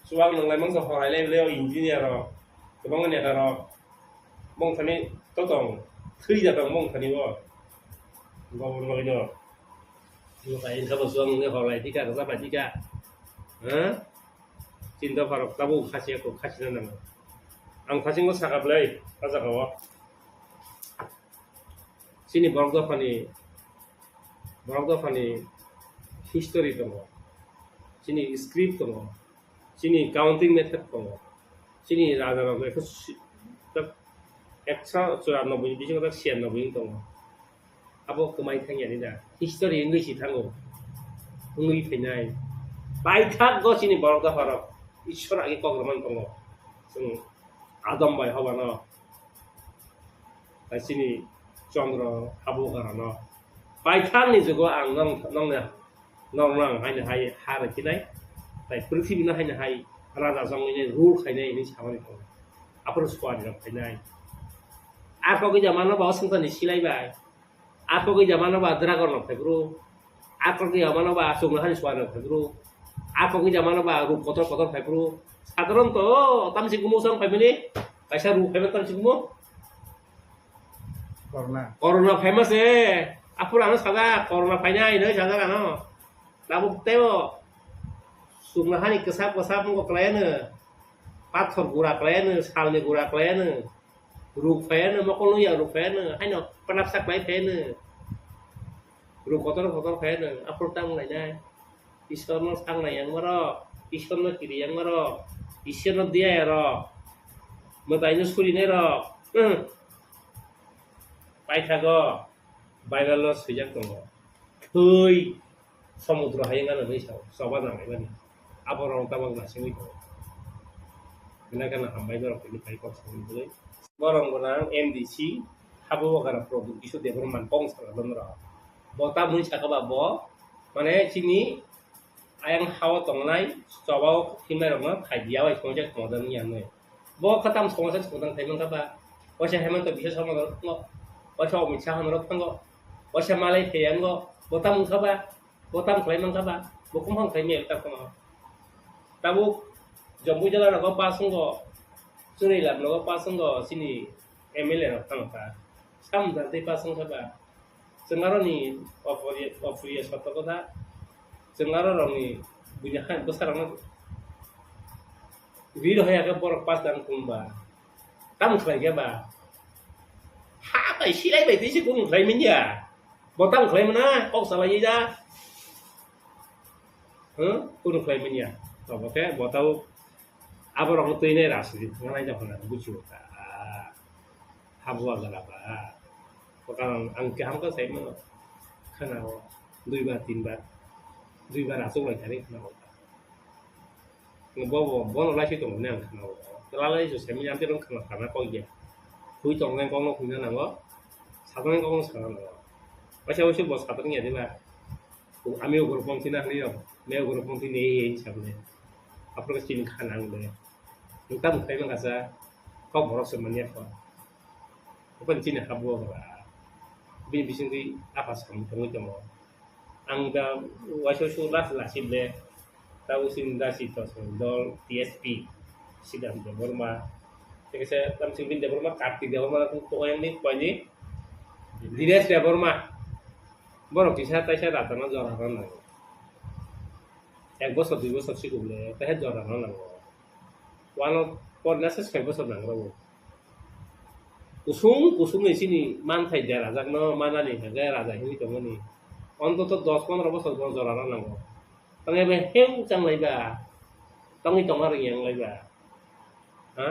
chuwak nwnglai mangsa horai lai le o engineer rok. Kwbangma neta rok. Bongthani to tong, thwi da tong bongthani bo. Gobor logino. Bo kaisa bo suang ni hor lai thika, rwchap lai thika. Ha? Chinta pharok tabuk khasi ko khasi na nango. Ang khasi ngo saka blai, a jaga o. Chini borok dophani, borok dophani history tongo. Chini script tongo. Chini counting method tongo. Chini raja rok ekso si-, tak ekso churanobboi ni bisingo tak siyannobboi wng tongo. Abo kwmai thangya ni da. History wngwi si thango. Wngwi phainai. Paithak go chini borok dopha rok. Ishwar agi kok rwmani tongo. Chwng Adam bai Hoba no. Tai chini Chandra Habugra no. Paithak ni jugo ang nong, nong, nong, nong haino hai ha rwkhinai. Tai prithibi no haino hai raja jongwi nai rule khainai hinwi samani tongo. Aphuru suari rok phainai. A kok jamano ba o swngcharni silai bai. A kok jamano ba dragon rok phai bro. A kok jamano ba chwngno hani suari rok phai bro. A kok jamano ba ruk kotor kotor phai bro. Sadharon to tamsi gumo sang phai mani. Kaisa ruk phai mani tamsi gumo. Corona. Corona famous e. Aphuru ano sajak, corona phainai hinwi sajak ano. Tabuk teibo chuknohani kwsap kwsap wngkha kwlaiano. Pathor gura kwlaiano, salni gura kwlaiano. Ruk phaiano, mokol nungya ruk phaiano. Haino panapsa kwlai phaiano. Ruk kotor kotor phaiano. Aphuru tamo lainai. Ishwarno sangnai yang maro, Ishwarno kiri yang maro, Ishwarno diya ero, mwtaino surinai ro, hmm. Paithago, Bible-o swijak tongo. Thwi, somudro hayung ano hinwi sao, choba nang ebani. Aborok tabok nasingwi tongo. Belai kheno hambai norok tini phai kok samani bagwi. Borok gwnang M D C, Habugra product kisu Debbarma kong sala norok. Bo tamni saka ba bo, mane chini ayang hao tongnai, chobao himnai rokno khai diya bai songcha songdang ya hinwi. Bo khatam songcha songdang khai mankha ba. Waisa Hemanta Biswa Sarma norok thango. Waisa Amit Shah norok thango. Waisa Malai Theyango. Bo tam wngkha ba. Bo tam khlai mankha ba. Bo kumphang khai mel ta kono. Tabuk Jampu jala rogo pass wngkha. Chunui lab rogo pass wngkha. Chini M L A rok thango kha. Sam jatwi pass wngkha ba. Chwng aroni opriya, opriya sotto kotha. Chwng aro rokni buini hai bwsarokno rwi rohor ya khe borok pass dan kung ba. Tamo khlai khe ba? Ha bai silai bai twi se kung khlai manya. Bo tamo khlai mana? Kok salai da. Huh? Kunu khlai manya. Obo khe bo tau aborokno twi nai rajniti thangna nai da hwnna buchio ta. Habugra ba. Bo karon ang kaham khe sai mano. Khana o duibar, tinbar. Duibar achuk lai thani khana o. Bo, bo, bono lai si tongo ne ang khana o. Twla lai so sai manya, ang tei rong khana khana kok ya. Hui tong nai kok no hui na nango. Sa tong nai kok no sa na nango. Waisa waisa bo sa tong ya de ba. Ami o group pong thina hwnwi rok. Me o group pong thini ei ei sa bole. Aphuru chini khana ang de. Nokta mukhai mangkasa, kok borok se manya kho. Open chini Habugra. bini bisingtwi apha samung tongwi tongo. Ang da waisa waisa last lasi ble, tabuk chini da si to dol T S P, Siddhanta Debbarma, tei kaisa tamsing bini Debbarma, Kartik Debbarma, tong yang ni, koi ni, Dinesh Debbarma. Borok kisa taisa rajana jora rw nango. Ek bosor, dui bosor sikok le, taisa jora rw nango. Wano porna se soi bosor nango. Kusung kusung ni chini manthai derajakno manani hwnkhe raja hinwi tongmani. Ontoto dos pondro bosor bo jora rw nango. Tongya bai heu chang lai ba. Tongwi tongma rwngya wng lai ba. Ha?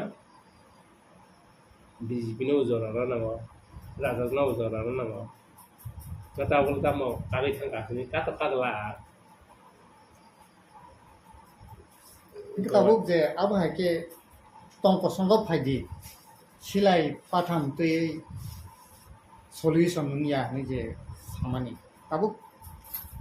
B J P no jora rw nango. Raja no jora rw nango. Kata bol tamo kari thang ka hini kato kadla. Hingke tabuk je abo hai ke tong kosongo phaidi, silai patham twi solution wngya hinwi je samani. Tabuk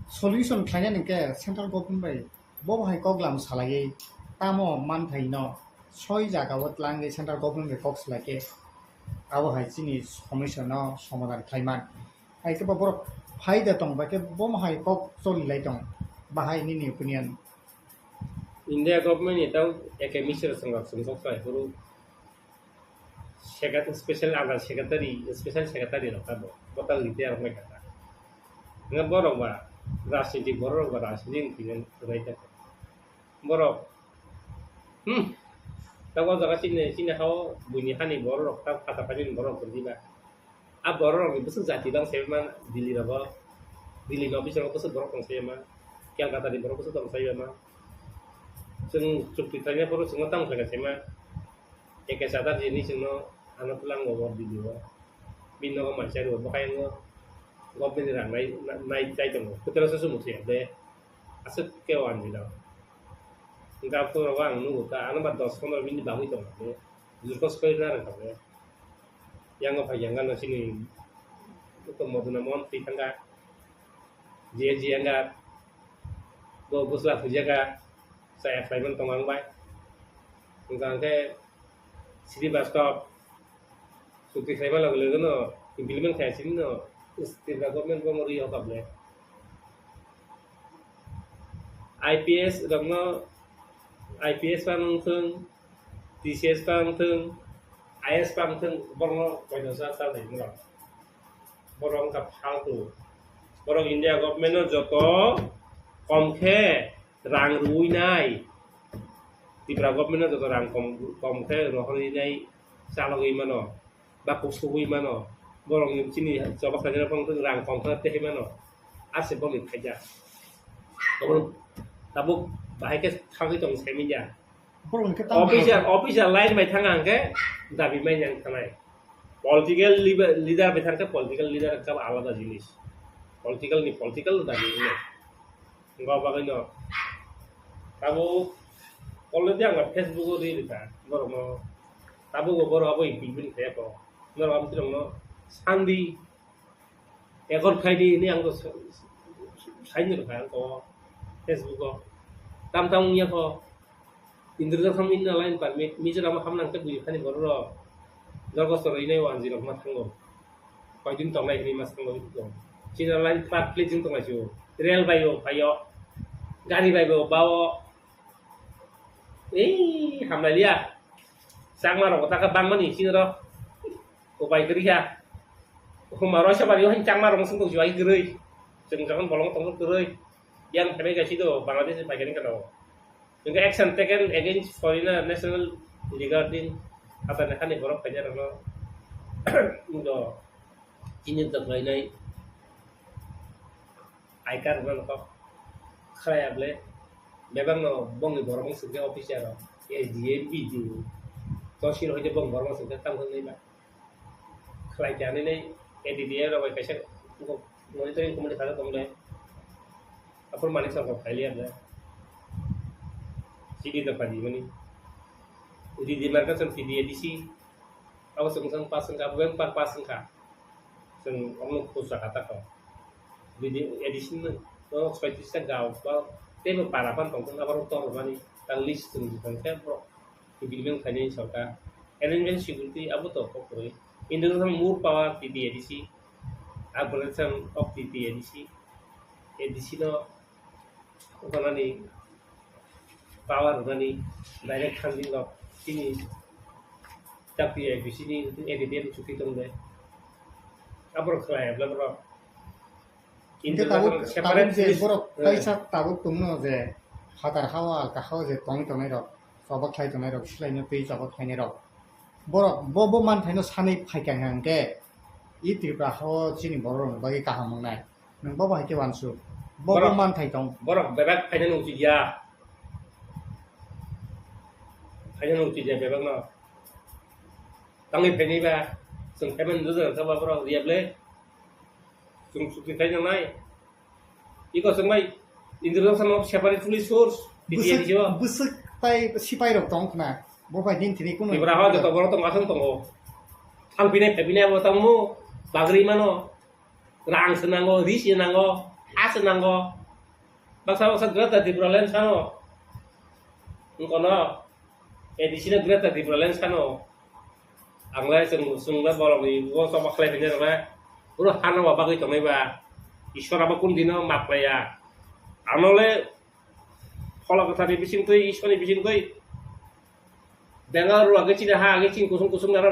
solution khlainani hingke central government bai bo hai kok lam salaiwi tamo manthai no soi jaga o tlangwi central government bai kok salai khe abo hai chini somosya no somadhan khlaiman. Hai khe bo borok phaida tong, bai khe bo hai kok choli lai tong, bahai nini opinion? India government ni tang A K Mishra song rok song sok sai huru secretary, special under secretary, special secretary rok tamo bota retire rok mai kha. Nga borok ba rajniti, borok ba rajniti ni opinion rwai ta borok. Hmm. Tamo jaga chini chini hao buini hani borok rok ta phata phani borok rok diba. A borok rokni bwswk jati bang saimanma Delhi rogo, Delhi ni office rogo bwswk borok tong saimanma, Kolkata ni borok bwswk tong saimanma. Chwng chukti khlaina phuru chwngno tamo khlaikha saima, A K Chatterjee ni chwngno ano twlango o Delhi o. Bini nogo mansa rwo, bwkha yango government ni rang nai, nai chai tongo. Kwtal se chumuk se de. Aswk khe o anjwi rok. Hwnkhe aphuru rogo ang nugo ta, ano ba dos pondro minute bagwi tongo de. Jurkho soi na rwkha de. Yango phai yang gana chini Uttom Moduna Mohan twi thangkha. J J Yangar. Bo bwsla phuijaka. Chaya khlaiman tongo ang bai. Hwnkha hwnkhe Srivastava. Chukti khlaima loge loge no implement khai sini no Tripura government bo mori hokap le. I P S rokno I P S pa wngthung, T C S pa wngthung, I S pa wngthung, borokno koino sa sa nai borok. Borok wngkha phaltu. Borok India government no joto kom khe rang rwui nai. Tripura government no joto rang kom, kom khe rohorwi nai chalogwi mano. Ba kusugwi mano, borokni chini choba khlainai phang rang kom khe tei mano, ase boni phaijak. Tabuk, tabuk bahai khe thangwi tong semi ja. Borokni khe tamo official, hai official line bai thang ang khe dabi mai yang thanai. Political leader, leader bai thang khe political leader khe alada jinis. Political ni political dabi wngya. Wngkha bagwi no. Tabuk already ang Facebook o rwi rwkha borokno. Tabuk bo borok abo implement khaiyakho. Norok abo borokno sandi ekor khaidi hinwi ang saini rwkha ang o Facebook o. Tam tam wngya kho. Indra Khamni na line permit, Mizoram hamnang khe bui khani borok rok. Dorgos rok rwnai o anjwi rok ma thango. Koidin tongnai hinwi ma thango. China line truck plate jing tongnai sio. Rail bai o phaio. Gari bai bo bao. Ei hamlai liya. Changma rok taka bangmani chini rok. Upai kwrwi kha. Huma roisa bari o changma rok sung tong jibai kwrwi. Chwng jagan bolong tong kwrwi. Yang phaimai kaisi do Bangladesh bai gani kano. Hingke action taken against foreigner national regarding Hatar Nekhani borok phainai rokno do chini doklainai I card rwna kok khlai able bebak no bongni borok wng singke officer rok S D M, B D O, tosil hoite bong borok wng singke tamo hinwi ba. Khlai khe ani nei A D D A rok bai kaisa monitoring committee sajak tong le. Aphuru Manik Songkor khaili ang le. C D dophani mani. Ridi markasong P D A D C. Abo chwng chwng pass wngkha, abo beng par pass wngkha. Chwng omo khus raka ta kho. Ridi A D C no soitrista gao ba teibo para pan tong abo tor mani. Ta list chwng jikang khe borok. Development khainai sorkar, arrangement security abo to kok kwrwi. Indonesian more power T T A D C. Abole chwng okti ti A D C, A D C no ukanani power rwnani direct funding rok chini chakri A D C ni A D C ni chukri tong de. Aboro khlai abla borok. Hingke tabuk, separate tabuk je police, borok eh, kaisa tabuk tongno je phatar hao kahao je tongwi tongnai rok, chobok khlai tongnai rok, silaino twi chobok khlainai rok. Borok bo, bo manthaino sanwi phaikha hingke i Tripura hao chini borok rokni bagwi kaham wngnai. Nwng bo bai khe uansuk. Bo, bo borok, manthai tong. Borok bebak phaina nungchikya. Phaina nungchikya bebak no. Tangwi phainai ba, chwng payment rwjak kha ba borok riya ble. Chwng chukti khai nangnai. Iko chwng bai introduction of separate police force, Bwswk, B P F o. Bwswk tai sipai rok tong khna. Bo bai din thini kuno. Tripura hao joto borok tong aswng tongo. Thang pinai phai pinai abo tongmo bagri mano. Rang se nango, ri se nango, ha se nango. Baksa baksa Greater Tipraland sano. Wngkono A D C no Greater Tipraland sano. Ang le chwng, chwng le borok ni bo chobok khlai phinai rok le. Boro hano ba bagwi tongnai ba. Ishwar abo kun dino map khlaiya. Ano le Phola Kwthar ni bising twi, Ishwar ni bising twi. Bengal rok age chini ha age chini kusung kusung naro